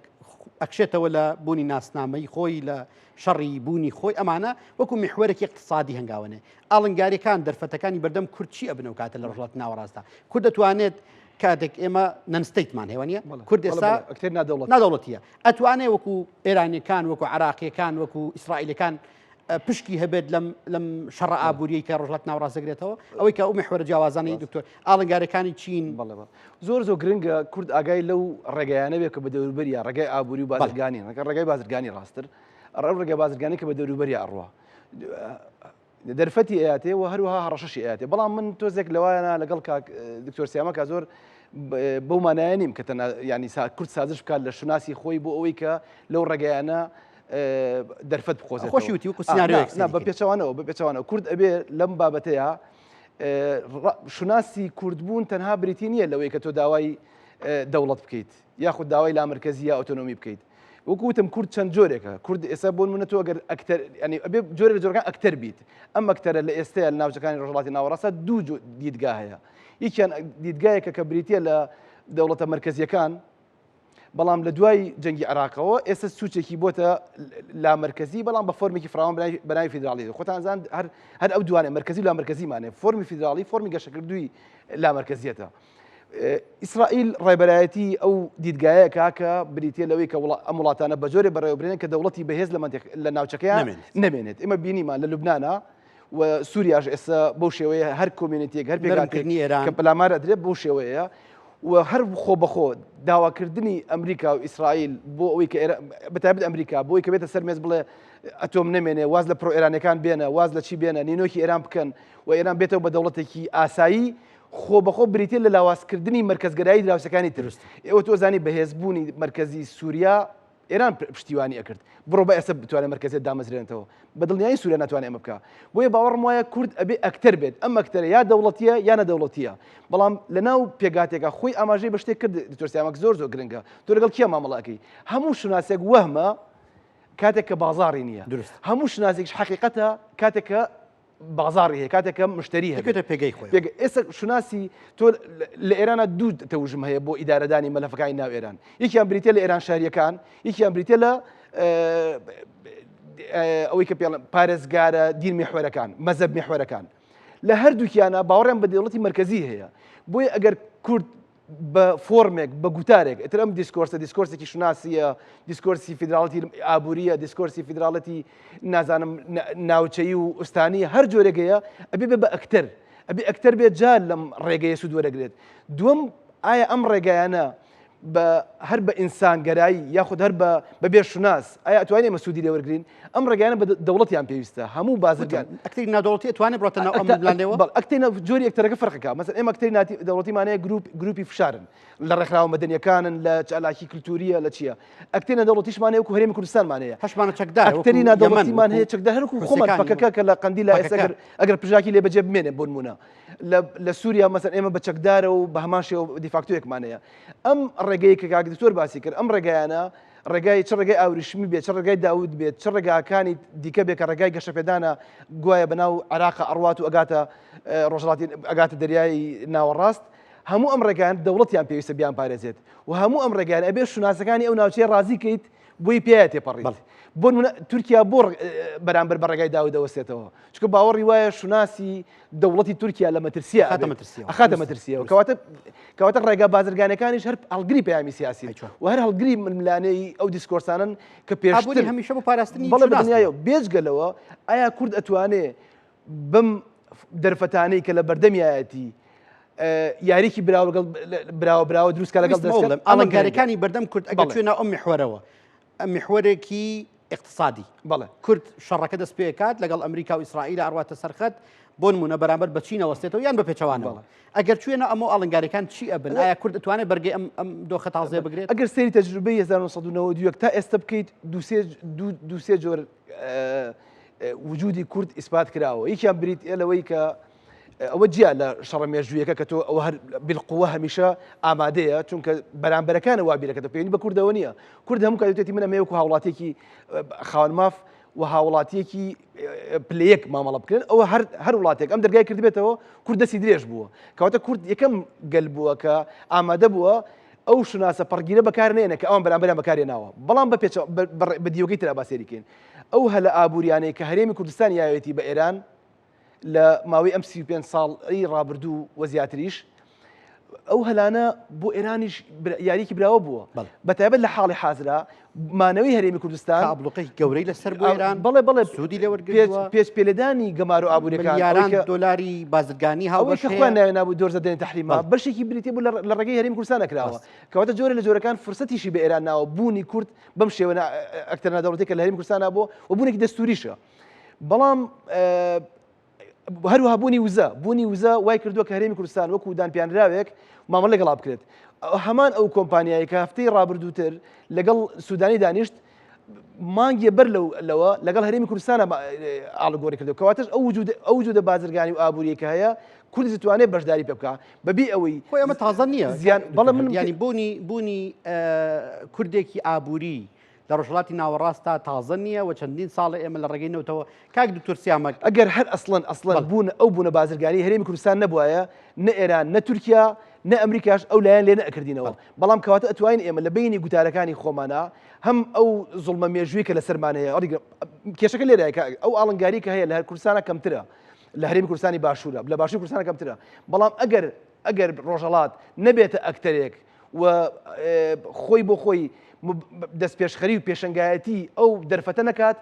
ئەکشێتەوە لە بوونی ناسنامەی خۆی لە شەڕی بوونی خۆی ئەمانە وەکو میحوەرێکی اقتصادی هەنگاوەنێ ئاڵنگاریەکان دەرفەتەکانی بەردەم کورد چی ئەبن ئەو کاتە لە ڕۆژهەڵاتی ناوەڕاستدا کورد دەتوانێت کاتێک ئێمە non-state مان هەیە نیە کورد ئێستا نادەوڵەتیە ئەتوانێ وەکو ئێرانیەکان وەکو عراقیەکان وەکو ئیسرائیلەکان پشکی هەبێت لەم لەم شەڕە ئابووریی کە ڕۆژهەڵات ناوەڕاست دەگرێتەوە ئەوەی کە ئەو محوەرە جیاوازانەی دکتۆر ئاڵنگارەکانی چین بەڵێ زۆر زۆر گرنگە کورد ئاگای لەو ڕێگایانە بێت کە بە دەوروبەریە ڕێگای ئابووری و بازرگانی ڕێگە ڕێگای بازرگانی ڕاستتر ڕێ ڕێگە بازرگانی کە بە دەوروبەری ئەڕوا دەرفەتی ئەیاتێ و هەروەها هەڕەشەشی ئەیاتێ بەڵام من تۆزێک لەوایانە لەگەڵ کاک دکتۆر سیامەکە زۆر بەو مانایە نیم کە تەنها ینی کورد سازش بکات لە شوناسی خۆی بۆ ئەوەی کە لەو ڕێگەیانە دەرفەت بقۆزێت خۆشی وتی وەکو سناریۆیەک بە پێچەوانەوە بە پێچەوانەوە کورد ئەبێ لەم بابەتەیە شوناسی کوردبوون تەنها بریتی نییە لەوەی کە تۆ داوای دەوڵەت بکەیت یاخود داوای لامرکەزی یا ئۆتۆنۆمی بکەیت وەکو وتم کورد چەند جۆرێکە کورد ئێستا بۆ نمونە تۆ ئەگەر ئەکتەر ینی ئەبێ جۆرێک لە جۆرەکان ئەکتەر بیت ئەم ئەکتەرە لە ئێستەیە لە ناوچەکانی ڕۆژهەڵاتی ناوەڕاستە دوو دیدگا هەیە یەکیان دیدگایەکە کە بریتە لە دەوڵەتە مرکزیەکان بەڵام لە دوای جەنگی عراقەوە ئێستا سوچێکی بۆتە لامەرکزی بەڵام بە فۆرمێکی فراوان بەناوی فیدراڵی خۆتان زان هەر هەر ئەو دوانێ مرکزی و لامەرکزیمانێ فۆرمی فیدراڵی فۆرمی گەشەکردووی لامەرکزیەتە ئیسرائیل ڕێبەرایەتی ئەو دیدگایە کا کە بریتە لەوەی کە ئەم وڵاتانە بە جۆرێ بەڕێوەبرێن کە دەوڵەتی بەهێز لە لە ناوچەکەیان نەمێنێت ئێمە بینیمان لە لوبناە و سووریاش ئێستا بەو شێوەیە هەر community ێک هەر پێکهاتەیەک ئێران کە پەلامار ئەدرێت بەو شێوەیە و هەر خۆ بەخۆ داواکردنی ئەمریکا و ئیسرائیل بۆ ئەوەی کە بەتایبەت ئەمریکا بۆی کە بێتە سەر مێز بڵێ ئەتۆم نەمێنێ واز لە پرۆ ئێرانەکان بێنە واز لە چی بێنە نینۆکی ئێران بکەن و ئێران بێتەوە بە دەوڵەتێکی ئاسایی خۆبەخۆ بریتیە لە لاوازکردنی مەرکەزگەرایی دراوسێکانی تر. ئێوە تۆ زانی بەهێزبوونی مەرکەزی سوریا ئێران پشتیوانی ئەکرد. بڕۆ با ئێستا بتوانێت مەرکەزیەت دامەزرێنێتەوە. بە دڵنیایی سووریا ناتوانێت ئەمە بکا. بۆیە باوەڕم وایە کورد ئەبێ ئەکتەر بێت. ئەم ئەکتەرە یا دەوڵەتییە یا نەدەوڵەتییە. بەڵام لەناو پێکهاتێکا خۆی ئاماژەی بە شتێک کرد دکتۆر سیامەک زۆر زۆر گرنگە. تۆ لەگەڵ کێ مامەڵە ئەکەی؟ هەموو شوناسێک وەهمە کاتێک کە بازاڕی نییە. دروست. هەموو شوناسێکیش حەقیقەتە کاتێک کە بازاڕی هەیە کاتێک کە مشتری هەبێت. دەکەوێتە پێگەی خۆیەوە. پێگە ئێستا شوناسی تۆ لە ئێرانە دوو تەوژم هەیە بۆ ئیدارەدانی مەلەفەکانی ناو ئێران یەکیان بریتە لە ئێران شاریەکان یەکیان بریتە لە ئەوەی کە پێڵ پارێزگارە دین میحوەرەکان مەزەب میحوەرەکان لە هەردووکیانە باوەڕیان بە دەوڵەتی مەرکەزی هەیە بۆیە ئەگەر کورد بە فۆرمێک، بە گوتارێک، ئیتر ئەم discourse ە discourse ێکی شوناسییە، discourse ی فیدراڵەتی ئابوورییە، discourse ی فیدراڵەتی نازانم ناوچەیی و ئوستانی، هەر جۆرێک هەیە، ئەبێ بێ بە ئەکتەر، ئەبێ ئەکتەر بێت جا لەم ڕێگەیە سوود وەرەگرێت. دووەم، ئایا ئەم ڕێگایانە بە هەر بە ئینسانگەرایی یاخود هەر بە بەبێ شوناس، ئایا ئەتوانین ئێمە سوودی لێ وەرگرین؟ ئەم ڕێگایانە بە دەوڵەتیان پێویستە، هەموو بازرگان. ئەکتەری نادەوڵەتی ئەتوانێت بڕۆتە ناو ئەم ململانێوە؟ بەڵێ، ئەکتەری نا جۆری ئەکتەرەکە فەرقەکە. مەسەلەن ئێمە ئەکتەری ناتی دەوڵەتیمان هەیە گروپ گروپی فشارن لە ڕێکخراوە مەدەنیەکانن لە چالاکی کلتوریە لە چییە. ئەکتەری نادەوڵەتیشمان هەیە وەکو هەرێمی کوردستانمان هەیە. هەشمانە چەکدار ئەکتەری نادەوڵەتیمان هەیە چەکدار هەر وەکو خۆمان پەکەکە کە لە قەندیلا ئێستا ئەگەر ئەگەر پژاکی لێ بەجێ بمێنێ بۆ نموونە لە لە سووریا مەسەلەن ئێمە بە چەکدارە و بە هەمان شێوە دیفاکتۆیەکمان هەیە. ئەم ڕێگەیە کە کاک دکتۆر باسی کرد ئەم ڕێگایانە ڕێگای چ ڕێگای ئاوریشمی بێت، چ ڕێگای داود بێت، چ ڕێگاکانی دیکە بێت کە ڕێگای گەشەپێدانە گوایە بەناو عێراقا ئەڕوات و ئەگاتە ڕۆژهەڵاتی ئەگاتە دەریای ناوەڕاست، هەموو ئەم ڕێگایان دەوڵەتیان پێویستە بیانپارێزێت و هەموو ئەم ڕێگایان ئەبێ شوناسەکانی ئەو ناوچەیە ڕازی کەیت بۆی پێیا تێپەڕیت. بۆ نمونە تورکیا بۆ بەرامبەر بە ڕێگای داود دەوەستێتەوە؟ چونکە باوەڕی وایە شوناسی دەوڵەتی تورکیا لە مەترسیە ئەخاتە مەترسیەوە. ئەخاتە مەترسیەوە. کەواتە کەواتە ڕێگا بازرگانەکانیش هەر هەڵگری پەیامی سیاسی و هەر هەڵگری ململانێی ئەو discourse انەن کە پێشتر هەمیشە بۆ پاراستنی بەڵێ بەدڵنیایەوە. بێجگە لەوە ئایا کورد ئەتوانێ بەم دەرفەتانەی کە لە بەردەمیایەتی یاریکی براوە لەگەڵ براوە براوە دروست کە لەگەڵ دەستکەڵم ئاڵنگاریەکانی بەردەم کورد ئەگەر چوێنە ئەم میحوەرەوە میحوەرێکی ئیقتسادی. بەڵێ. کورد شەڕەکە دەست پێکات لەگەڵ ئەمریکا و ئیسرائیل ئەڕواتە سەر خەت، بۆ نموونە بەرامبەر بە چین ئەوەستێتەوە یان بە پێچەوانەوە. ئەگەر چوێنە ئەمە ئاڵنگاریەکان چی ئەبن؟ ئایا کورد ئەتوانێت بەرگەی ئەم ئەم دۆخە تازەیە بگرێت؟ ئەگەر سەیری تەجروبەی 1991 تا ئێستا بکەیت دوو سێ جۆر وجودی کورد ئیسپات کراوە. یەکیان بریتییە لەوەی کە ئەوە جیا لە شەڕە مێژوویەکە کە تۆ ئەوە هەر بالقوە هەمیشە ئامادەیە چونکە بەرامبەرەکانە وا بیرەکەتە پەیوەندی بە کوردەوە نییە کورد هەموو کات وتێتی من ئەمەوێ وەکو هاوڵاتیەکی خاوەن ماف و هاوڵاتیەکی پلەیەک مامەڵە بکرێن ئەوە هەر هەر وڵاتێک ئەم دەرگای کردبێتەوە کورد دەستی درێژ بووە کەواتە کورد یەکەم گەل بووە کە ئامادە بووە ئەو شوناسە پەڕگیرە بەکار نێنە کە ئەوان بەرامبەریان بەکارێناوە بەڵام بە پێچ بە دیوەکەی ترا با سەیری کەین ئەو هەلە ئابووریانەی کە هەرێمی کوردستان یاوێتی بە ئێران لە ماوەی ئەم 35 ساڵی ڕابردوو و زیاتریش ئەو هەلانە بۆ ئێرانیش یاریکی براوە بووە بە تایبەت لە حاڵی حازرا مانەوەی هەرێمی کوردستان ئابلوقەی گەورەی لەسەر بۆ ئێران بەڵێ بەڵێ سوودی لێوەرگرتووە پێچ پێلێدانی گەمارۆ ئابووریەکان ملیاران دۆلاری بازرگانی هاوبەش کە خۆیان ناوێ نابوو دۆرزە دێن تحریما بەشێکی بریتی بوو لە ڕێگەی هەرێمی کوردستان نەکراوە کەواتە جۆرە لە جۆرەکان فرسەتیشی بە ئێران ناوە بوونی کورد بەم شێوە ئەکتەر نادەوڵەتی کە لە هەرێمی کوردستان بووە و بوونێکی دەستوریشە بەڵام هەروەها بوونی وزە بوونی وزە وای کردووە کە هەرێمی کوردستان وەکو دانپیانراوێک مامەڵە لەگەڵا بکرێت هەمان ئەو کۆمپانیایی کە هەفتەی ڕابردووتر لەگەڵ سوودانی دانیشت مانگێ بەر لەوە لەگەڵ هەرێمی کوردستانە ئاڵوگۆڕی کردو کەواتەش ئەو وجود ئەو وجودە بازرگانی و ئابووریە کە هەیە کورد دەتوانێت بەشداری پێ بکە بەبێ ئەوەی خۆی ئەمە تازە نییە زیان بەڵێ من ینی بوونی بوونی کوردێکی ئابووری لە ڕۆژهەڵاتی ناوەڕاستدا تازە نییە و چەندین ساڵە ئێمە لە ڕێگەی نەوتەوە کاک دکتۆر سیامەک. ئەگەر هەر ئەسڵەن ئەسڵەن بوون ئەو بوونە بازرگانی هەرێمی کوردستان نەبوایە نە ئێران نە تورکیا نە ئەمریکاش ئەو لایەن لێ نەئەکردینەوە بەڵام کەواتە ئەتوانین ئێمە لە بەینی گوتارەکانی خۆمانا هەم ئەو زوڵمە مێژووی کە لەسەرمان هەیە کێشەکە لێرایە کە ئەو ئاڵنگاری کە هەیە لە هەر کوردستانە کەمترە لە هەرێمی کوردستانی باشوورە لە باشووری کوردستانە کەمترە بەڵام ئەگەر ئەگەر ڕۆژهەڵات نەبێتە ئەکتەرێک و خۆی بۆ خۆی دەستپێشخەری و پێشەنگایەتی ئەو دەرفەتە نەکات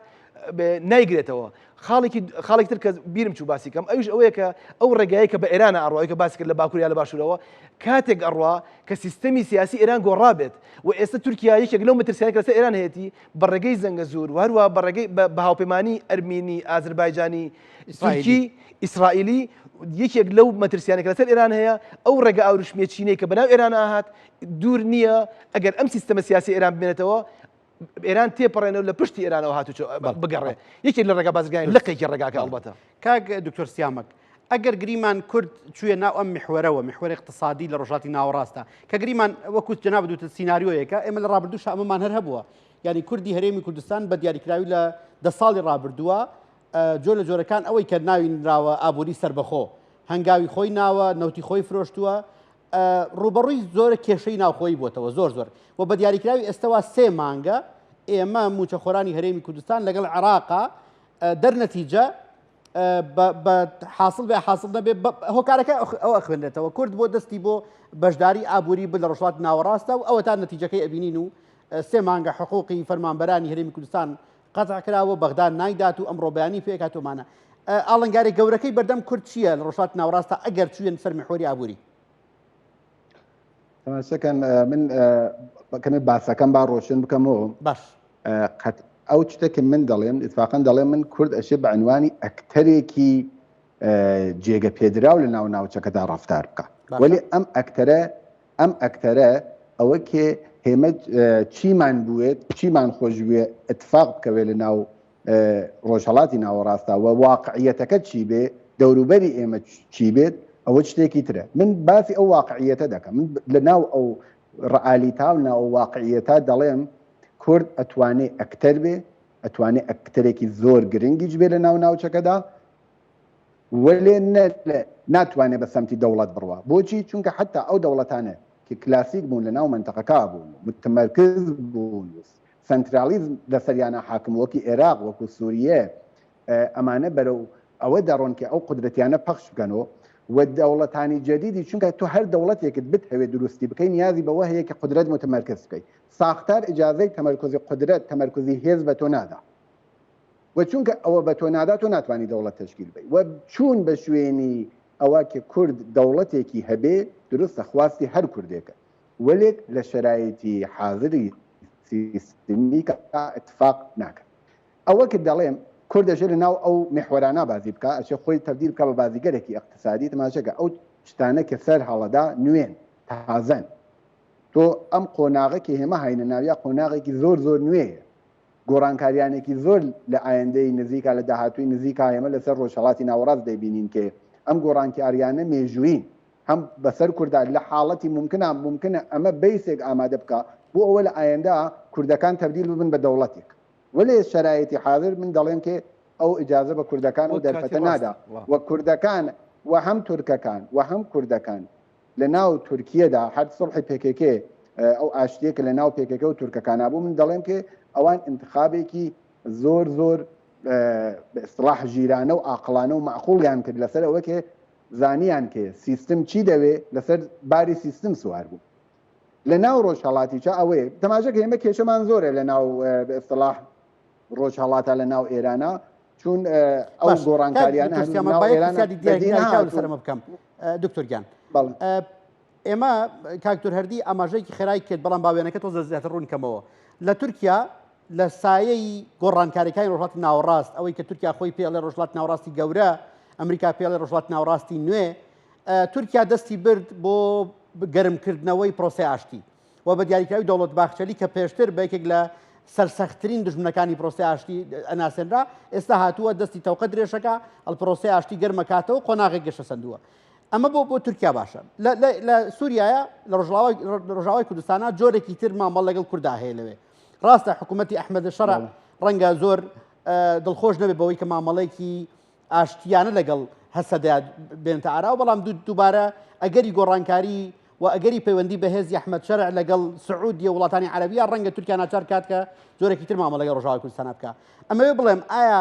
نایگرێتەوە خاڵێکی خاڵێک تر کە بیرم چوو باسی کەم ئەویش ئەوەیە کە ئەو ڕێگایە کە بە ئێرانە ئەڕوا کە باسی کرد لە باکوور یا لە باشوورەوە کاتێک ئەڕوا کە سیستەمی سیاسی ئێران گۆڕا بێت و ئێستا تورکیا یەکێک لەو مەترسیانە کە لەسەر ئێران هەیەتی بە ڕێگەی زەنگەزور و هەروە بە ڕێگەی بە هاوپەیمانی ئەرمینی ئازربایجانی تورکی ئیسرائیلی یەکێک لەو مەترسیانە کە لەسەر ئێران هەیە ئەو ڕێگە ئاوریشمیە چینەی کە بەناو ئێران ئاهات دوور نییە ئەگەر ئەم سیستەمە سیاسی ئێران بمێنێتەوە. ئێران تێپەڕێنە و لە پشتی ئێرانەوە هاتوچۆ بگەڕێ یەکێک لە ڕێگا بازرگانی لقێکی ڕێگاکە ئەڵبەتە. کاک دکتۆر سیامەک ئەگەر گریمان کورد چوویە ناو ئەم میحوەرەوە، میحوەری اقتصادی لە ڕۆژهەڵاتی ناوەڕاستە، کە گریمان وەکو جەنابت وتت سیناریۆیەکە، ئێمە لە ڕابردووشا ئەمەمان هەر هەبووە، یانی کوردی هەرێمی کوردستان بە دیاریکراوی لە دە ساڵی ڕابردووە جۆر لە جۆرەکان ئەوەی کە ناوی نراوە ئابووری سەربەخۆ هەنگاوی خۆی ناوە، نەوتی خۆی فرۆشتووە، ڕووبەڕووی زۆر کێشەی ناوخۆیی بووەتەوە زۆر زۆر و بە دیاریکراوی ئێستەوا سێ مانگە ئێمە موچەخۆرانی هەرێمی کوردستان لەگەڵ عێراقا دەرنەتیجە بە حاصل بێ حاصل نەبێ هۆکارەکە ئەو ئەخوێنرێتەوە کورد بۆ دەستی بۆ بەشداری ئابووری بە لە ڕۆژهەڵات ناوەڕاستە و ئەوە تا نەتیجەکەی ئەبینین و سێ مانگە حقوقی فەرمانبەرانی هەرێمی کوردستان قەتع کراوە بەغدا نایدات و ئەمڕۆ بەیانی پێکاتۆمانە ئاڵنگاری گەورەکەی بەردەم کورد چییە لە ڕۆژهەڵات ناوەڕاستە ئەگەر چوین سەر میحوەری ئابووری؟ تەماشەکەن من کەمێ باسەکەم با ڕۆشن بکەمەوە باش قەت ئەو شتە کە من دەڵێم ئیتفاقەن دەڵێم من کورد ئەشێ بە عنوانی ئەکتەرێکی جێگە پێدراو لە ناو ناوچەکەدا ڕەفتار بکە وەلی ئەم ئەکتەرە ئەم ئەکتەرە ئەوە کێ هێمە چیمان بوێت چیمان خۆش بوێ اتفاق بکەوێت لە ناو ڕۆژهڵاتی ناوەڕاستە و واقعیەتەکە چی بێ دەوروبەری ئێمە چی بێت ئەوە شتێکی ترە من باسی ئەو واقعیەتە دەکەم من لە ناو ئەو ڕئالیتا و ناو واقعیەتە دەڵێم کورد ئەتوانێ ئەکتەر بێ، ئەتوانێ ئەکتەرێکی زۆر گرنگیش بێ لە ناو ناوچەکەدا، وەلێ ناتوانێ بە سەمتی دەوڵەت بڕوا. بۆچی؟ چونکە حەتا ئەو دەوڵەتانە کە کلاسیک بوون لە ناو مەنتەقەکە بوون و متمەرکز بوون و سەنترالیزم لەسەریانا حاکم وەکی ئێراق، وەکو سوریە، ئەمانە بەرەو ئەوە دەڕۆن کە ئەو قودرەتیانە پەخش بکەنەوە و دەوڵەتانی جەدیدی چونکە تۆ هەر دەوڵەتێکت بتهەوێت دروستی بکەی نیازی بەوە هەیە کە قودرەت متمەرکز بکەی ساختار ئیجازەی تەمەرکوزی قودرەت تەمەرکوزی هێز بە تۆ نادا و چونکە ئەوە بە تۆ نادا تۆ ناتوانی دەوڵەت تەشکیل بەی و چوون بە شوێنی ئەوە کە کورد دەوڵەتێکی هەبێ دروستە خواستی هەر کوردێکە وەلێک لە شەرایتی حازری سیستمی کە اتفاق ناکەن. ئەوە کە دەڵێم کورد ئەشێ لە ناو ئەو میحوەرانە بازی بکا، ئەشێ خۆی تەبدیل بکا بە بازیگەرێکی ئیقتسادی، تەماشەکە ئەو شتانە کە سەر هەڵەدا نوێن، تازەن. تۆ ئەم قۆناغە کە ئێمە هاینە ناویا قۆناغێکی زۆر زۆر نوێیە. گۆڕانکاریانێکی زۆر لە ئایندەی نزیکا لە داهاتووی نزیکا ئێمە لەسەر ڕۆژهەڵاتی ناوەڕاست دەیبینین کە ئەم گۆڕانکاریانە مێژوویین. هەم بەسەر کوردا لە حاڵەتی مومکنا مومکنە ئەمە بەیسێک ئامادە بکا بۆ ئەوە لە ئایندە کوردەکان تەبدیل ببن بە دەوڵەتێک. وەلێ شەرایتی حازر من دەڵێم کێ ئەو ئیجازە بە کوردەکان ئەو وەک کاتی دەرفەتە ڕاستە نادا و کوردەکان و هەم تورکەکان و هەم کوردەکان لە ناو تورکیەدا هەر سوڵحی پکک ئەو ئاشتیە کە لە ناو پکک و تورکەکانا بوو من دەڵێم کێ ئەوان ئینتخابێکی زۆر زۆر بە ئیستڵاح ژیرانە و ئاقڵانە و مەعقوڵیان کرد لەسەر ئەوە کێ زانیان کێ سیستم چی دەوێ لەسەر باری سیستم سوار بوو. لە ناو ڕۆژهەڵاتیشا ئەوەیە تەماشا کە ئێمە کێشەمان زۆرە لە ناو بە ئیستڵاح ڕۆژهەڵاتە لە ناو ئێرانە چون ئەو باش کاک گۆڕانکاریانە دکتۆر هەنوو سیامەک ناو با یەک ئێرانە پرسیاری بەدی دیاریکراو نەهاتوون لەسەر ئەمە بکەم دکتۆر گیان بەڵێ ئێمە کاک دکتۆر هەردی ئاماژەیەکی خێرای کرد بەڵام با وێنەکە تۆزە زیاتر ڕوون کەمەوە لە تورکیا لە سایەی گۆڕانکاریەکانی ڕۆژهەڵاتی ناوەڕاست ئەوەی کە تورکیا خۆی پێڵێ ڕۆژهەڵاتی ناوەڕاستی گەورە ئەمریکا پێڵێ ڕۆژهەڵاتی ناوەڕاستی نوێ تورکیا دەستی برد بۆ گەرمکردنەوەی پرۆسەی ئاشتی و بە دیاریکراوی دەوڵەت باخچەلی کە پێشتر بە یەکێک لە سەرسەختترین دژمنەکانی پرۆسەی ئاشتی ئەناسێنرا ئێستا هاتووە دەستی تەوقە درێژەکە ئەڵ پرۆسەی ئاشتی گەرمەکاتەوە قۆناغێک گەشەسەندووە ئەمە بۆ بۆ تورکیا باشە لە سووریایە لە ڕۆژاوای کوردستانە جۆرێکی تر مامەڵ لەگەڵ کوردا هەیە لەوێ ڕاستە حکوومەتی ئەحمەد شەرع ڕەنگە زۆر دڵخۆش نەبێت بەوەی کە مامەڵێکی ئاشتیانە لەگەڵ هەسەدە بێنتە ئاراوە، بەڵام دووبارە ئەگەری گۆڕانکاری و ئەگەری پەیوەندی بەهێزی ئەحمەد شەرع لەگەڵ سعودیە و وڵاتانی عەرەبیە ڕەنگە تورکیا ناچار کات کە جۆرێکی تر مامەڵە لەگەڵ ڕۆژاوای کوردستان بکا. ئەمەوێ بڵێم ئایا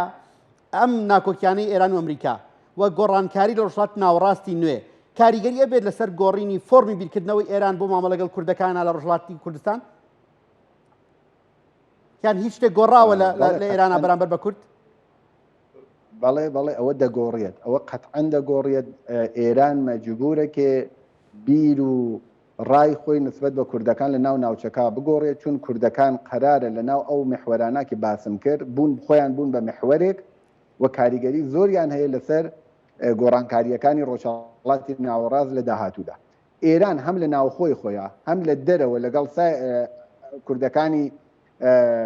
ئەم ناکۆکیانەی ئێران و ئەمریکا و گۆڕانکاری لە ڕۆژهەڵاتی ناوەڕاستی نوێ کاریگەری ئەبێت لەسەر گۆڕینی فۆرمی بیرکردنەوەی ئێران بۆ مامەڵە لەگەڵ کوردەکانە لە ڕۆژهەڵاتی کوردستان؟ یان هیچ شتێک گۆڕاوە لە ئێرانە بەرامبەر بە کورد؟ بەڵێ بەڵێ ئەوە دەگۆڕێت ئەوە قەتعەن دەگۆڕێت ئێران مەجبورە کێ بیر و ڕای خۆی نسبەت بە کوردەکان لە ناو ناوچەکە بگۆڕێت چون کوردەکان قەرارە لە ناو ئەو محوەرانە کە باسم کرد بوون خۆیان بوون بە محوەرێک و کاریگەری زۆریان هەیە لەسەر گۆڕانکاریەکانی ڕۆژهەڵاتی ناوەڕاست لە داهاتوودا ئێران هەم لە ناوخۆی خۆیان هەم لە دەرەوە لەگەڵ کوردەکانی.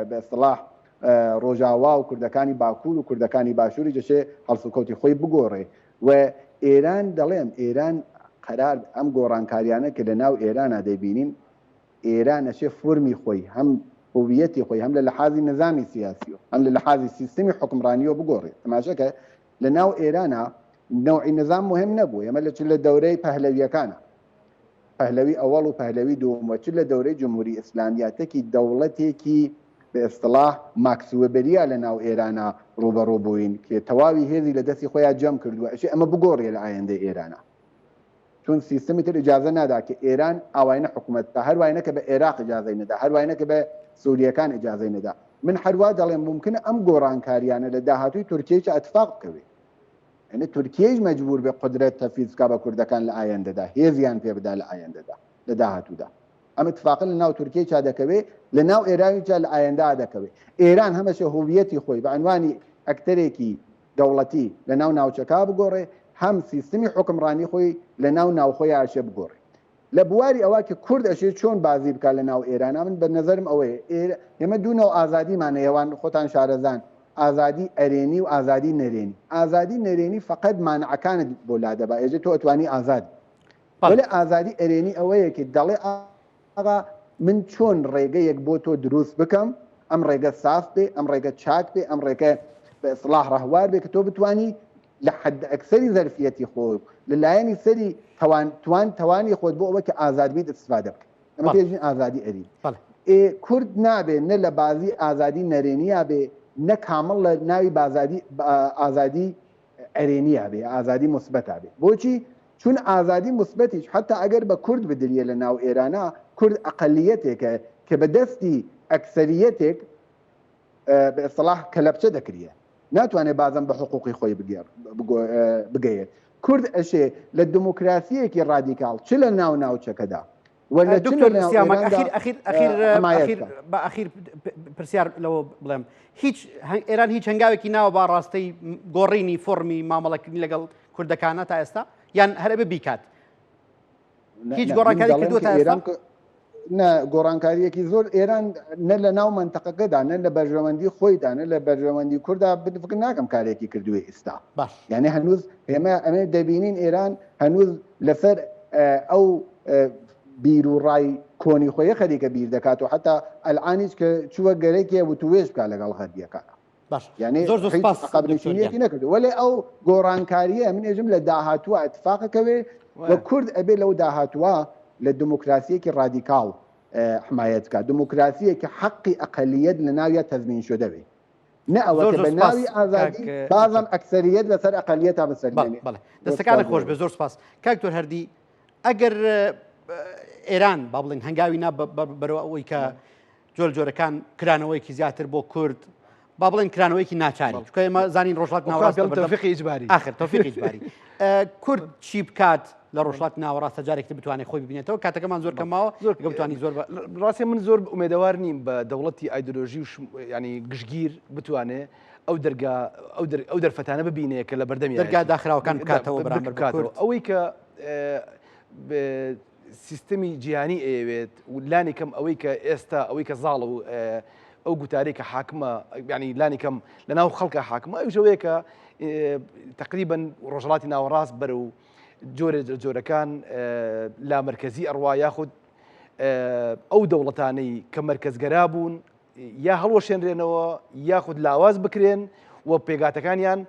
بە ئیستڵاح ڕۆژاوا و کوردەکانی باکوور و کوردەکانی باشووریش ئەشێ هەڵسوکەوتی خۆی بگۆڕێ و ئێران دەڵێم ئێران قەرار ئەم گۆڕانکاریانە کە لە ناو ئێرانا دەیبینین ئێران ئەشێ فورمی خۆی هەم هویەتی خۆی هەم لە لەحازی نزامی سیاسی و هەم لە لەحازی سیستمی حوکمڕانیەوە بگۆڕێ تەماشەکە لە ناو ئێرانا نەوعی نزام مهم نەبوو ئێمە لە چ لە دەورەی پەهلەویەکانە پەهلەوی ئەوەڵ و پەهلەوی دووەم و چ لە دەورەی جمهوری ئیسلامیا تەکی دەوڵەتێکی بە ئێستڵاح ماکس وبریا لە ناو ئێرانا ڕووبەڕوو بووین کە تەواوی هێزی لە دەستی خۆیا جەم کردووە ئەشێ ئەمە بگۆڕێ لە ئایەندەی ئێرانا چون سیستمی تر ئیجازە نادا کە ئێران ئاواینە حکوومەت بکا هەر واینە کە بە ئێراق ئیجازەی نەدا هەر واینە کە بە سوورییەکان ئیجازەی نەدا من هەروا دەڵێم مومکنە ئەم گۆڕانکاریانە لە داهاتووی تورکیەیش ئەتفاق بکەوێ یعنی تورکیەیش مەجبور بێ قودرەت تەفیز بکا بە کوردەکان لە ئایەندەدا هێزیان پێ بدا لە ئایەندەدا لە داهاتوودا ئەم اتفاقە لە ناو تورکیەیشا دەکەوێ لە ناو ئێرانیشا لە ئایەندا دەکەوێ ئێران هەمەشە هویەتی خۆی بە عنوانی ئەکتەرێکی دەوڵەتی لە ناو ناوچەکە بگۆڕێ هەم سیستمی حوکمڕانی خۆی لە ناو ناوخۆیا ئەشێ بگۆڕێ. لە بواری ئەوە کە کورد ئەشێ چۆن بازی بکا لە ناو ئێرانا من بە نەزەرم ئەوەیە ئێر ئێمە دوو نەوع ئازادیمان هەیە ئەوان خۆتان شارەزان ئازادی ئەرێنی و ئازادی نەرێنی ئازادی نەرێنی فەقەت مانعەکانت بۆ لادەبا ئێجێ تۆ ئەتوانی ئازاد بی وەلێ ئازادی ئەرێنی ئەوەیە کە دەڵێ ئاغا من چۆن ڕێگەیەک بۆ تۆ دروست بکەم ئەم ڕێگە ساف بێ ئەم ڕێگە چاک بێ ئەم ڕێگە بە ئیسڵاح ڕەهوار بێ کە تۆ بتانی لە حد ئەکسەری زەرفیەتی خۆ لە لایەنی سەری توان توان توانی خۆت بۆ ئەوە کە ئازاد بیت استفادە بکەیت ئەمە پێژین ئازادی ئەری ئێ کورد نابێ نە لە بازی ئازادی نەرێنیا بێ نە کامڵ لە ناوی بازادی ئازادی ئەرێنیا بێ ئازادی موسبەتا بێ بۆچی چون ئازادی موسبەتیش حەتا ئەگەر بە کورد بدریێ لە ناو ئێرانا کورد ئەقەلیەتێکە کە بە دەستی ئەکسەریەتێک بە ئیستڵاح کەلەپچە دەکریێ ناتوانێ بازم بە حقوقی خۆی بگەیێت کورد ئەشێ لە دموکراسیەکی ڕادیکاڵ چ لە ناو ناوچەکەدا دکتۆر سیامەک ئەخیر ئەخیر ئەخیر ئەخیر بە ئەخیر پرسیار لەوە بڵێم هیچ ئێران هیچ هەنگاوێکی ناوە با ڕاستەی گۆڕینی فۆڕمی مامەڵەکردنی لەگەڵ کوردەکانە تا ئێستا یان هەرەبێ بیکات هیچ گۆڕانکاری کردووە تا ئێستا نە گۆڕانکاریەکی زۆر ئێران نە لە ناو منتەقەکەدا نە لە بەرژەوەندی خۆیدا نە لە بەرژەوەندی کووردا بفکر ناکەم کارێکی کردوێ ئێستا باش یعنی هەنووز ئێمە ئەمێ دەبینین ئێران هەنووز لەسەر ئەو بیر و ڕای کۆنی خۆی خەریکە بیر دەکات و حتا ئەلعانیش کە چووە گەرەکێ وتوێژ بکە لەگەڵ غەربیەکان باش یعنی زۆر زۆر سپاس قبلنشینیەکی نەکردو وەلێ ئەو گۆڕانکاریە من ئێژم لە داهاتووە اتفاقەکەوێ و کورد ئەبێ لەو داهاتووە لە دموکراسیەکی ڕادیکاڵ حمایەت بکات دموکراسیەکی حەقی ئەقلیەت لە ناویا تەزمین شدە بێ نە ئەوە زۆر کە زۆر بە سپاس ناوی ئازادی کاک بازم ئەکسەریەت لەسەر ئەقلیەتا بەڵێ بسەلمێنێ بەڵێ زۆر دەستەکانت سپاس خۆش بۆ بێ زۆر سپاس کاک دکتۆر هەردی ئەگەر ئێران با بڵێن هەنگاوی نا بەرەوە ئەوەی کە جۆر جۆرەکان کرانەوەیەکی زیاتر بۆ کورد با بڵێن کرانەوەیەکی ناچاری چونکە ئێمە زانین ڕۆژهەڵات ناوەڕاست لە بەردەم تەوفیقی ئیجباری ئاخر تەوفیقی ئیجباری کورد چی بکات لە ڕۆژهەڵات ناوەڕاستە جارێکی بتوانێت خۆی ببینێتەوە کاتەکەمان زۆر کەم ماوە زۆر گە بتوانی زۆر بە ڕاستی من زۆر ئومێدەوار نیم بە دەوڵەتی ئایدۆلۆژی و ینی گشتگیر بتوانێ ئەو دەرگا ئەو ئەو دەرفەتانە ببینێ کە لە بەردەمی دەرگا داخراوەکان بکاتەوە بەرامبەر بە کورد. ئەوەی کە سیستمی جیهانی ئەیەوێت و لانی کەم ئەوەی کە ئێستا ئەوەی کە زاڵە و ئەو گوتارەی کە حاکمە ینی لانی کەم لە ناو خەڵکە حاکمە ئەویش ئەوەیە کە تقریبا ڕۆژهەڵاتی ناوەڕاست بەرە و جۆرە جۆرەکان لامەرکەزی ئەڕوا یاخود ئەو دەوڵەتانەی کە مەرکەزگەرا بوون یا هەڵوەشێنرێنەوە یاخود لاواز بکرێن و پێگاتەکانیان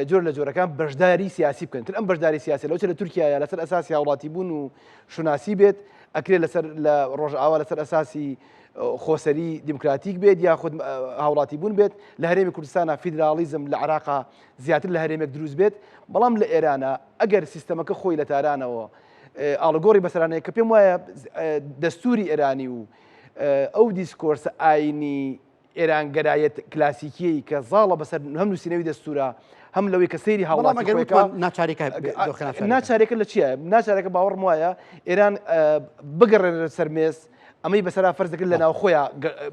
جۆر لە جۆرەکان بەشداری سیاسی بکەن تر ئەم بەشداری سیاسی لەوچ لە تورکیا لەسەر ئەساسی هاوڵاتی بوون و شوناسی بێت ئەکرێت لەسەر لە ڕۆژئاوا لەسەر ئەساسی خۆسەری دیموکراتیک بێت یاخود هاوڵاتی بوون بێت لە هەرێمی کوردستانە فیدراڵیزم لە عراقا زیاتر لە هەرێمێک دروست بێت بەڵام لە ئێرانە ئەگەر سیستەمەکە خۆی لە تارانەوە ئاڵگۆڕی بەسەرانەیە کە پێم وایە دەستوری ئێرانی و ئەو discourse ە ئاینی ئێرانگەرایەت کلاسیکیەی کە زاڵە بەسەر هەم نووسینەوەی دەستورە هەم لەوەی کە سەیری هاوڵاتی خۆی کا ناچارێکە ناچارێکە لە چییە ناچارێکە باوەڕم وایە ئێران بگەڕێنێتە سەر مێز. ئەمەی بەسەرا فەرز دەکرد لە ناوخۆیا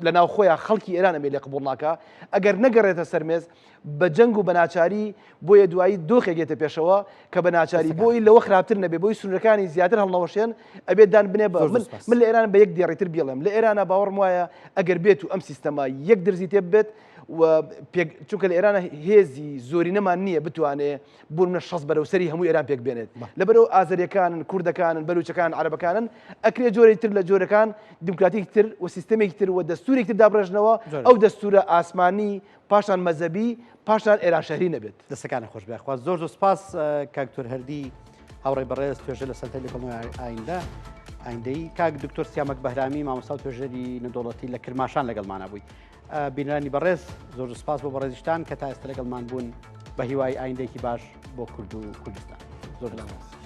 لە ناوخۆیا خەڵکی ئێران ئەمەی لێ قبوڵ ناکا ئەگەر نەگەڕێتە سەر مێز بە جەنگ و بە ناچاری بۆیە دوایی دۆخێک دێتە پێشەوە کە بە ناچاری بۆی لەوە خراپتر نەبێ بۆی سنوورەکانی زیاتر هەڵنەوەشێن ئەبێت دان بنێ بە من من لە ئێران بە یەک دێڕی تر بیڵێم لە ئێرانە باوەڕم وایە ئەگەر بێت و ئەم سیستەمە یەک درزی تێ بێت و چونکە لە ئێرانە هێزی زۆرینەمان نییە بتوانێ بۆ نمونە 60 بەرەو سەری هەموو ئێران پێک بێنێت لەبەرەوە ئازەریەکانن کوردەکانن بەلوچەکان عەرەبەکانن ئەکرێ جۆرێک تر لە جۆرەکان دیموکراتیک تر و سیستەمێکی تر و دەستورێک تر دابڕێژنەوە ئەو دەستورە ئاسمانی پاشان مەزەبی پاشان ئێران شەهری نەبێت. دەستەکانت خۆش بێ خوا زۆر زۆر سپاس کاک دکتۆر هەردی هاوڕێی بەڕێز توێژەر لە سەنتەری لێکۆڵینەوەی ئایندە ئایندەی کاک دکتۆر سیامەک بەهرامی مامۆستا و توێژەری نێودەوڵەتی لە کرماشان لەگەڵمانە بووی. بینەرانی بەڕێز زۆر سپاس بۆ بەڕێزیشتان کە تا ئێستا لەگەڵمان بوون بە هیوای ئایندەیەکی باش بۆ کورد و کوردستان زۆر سپاس.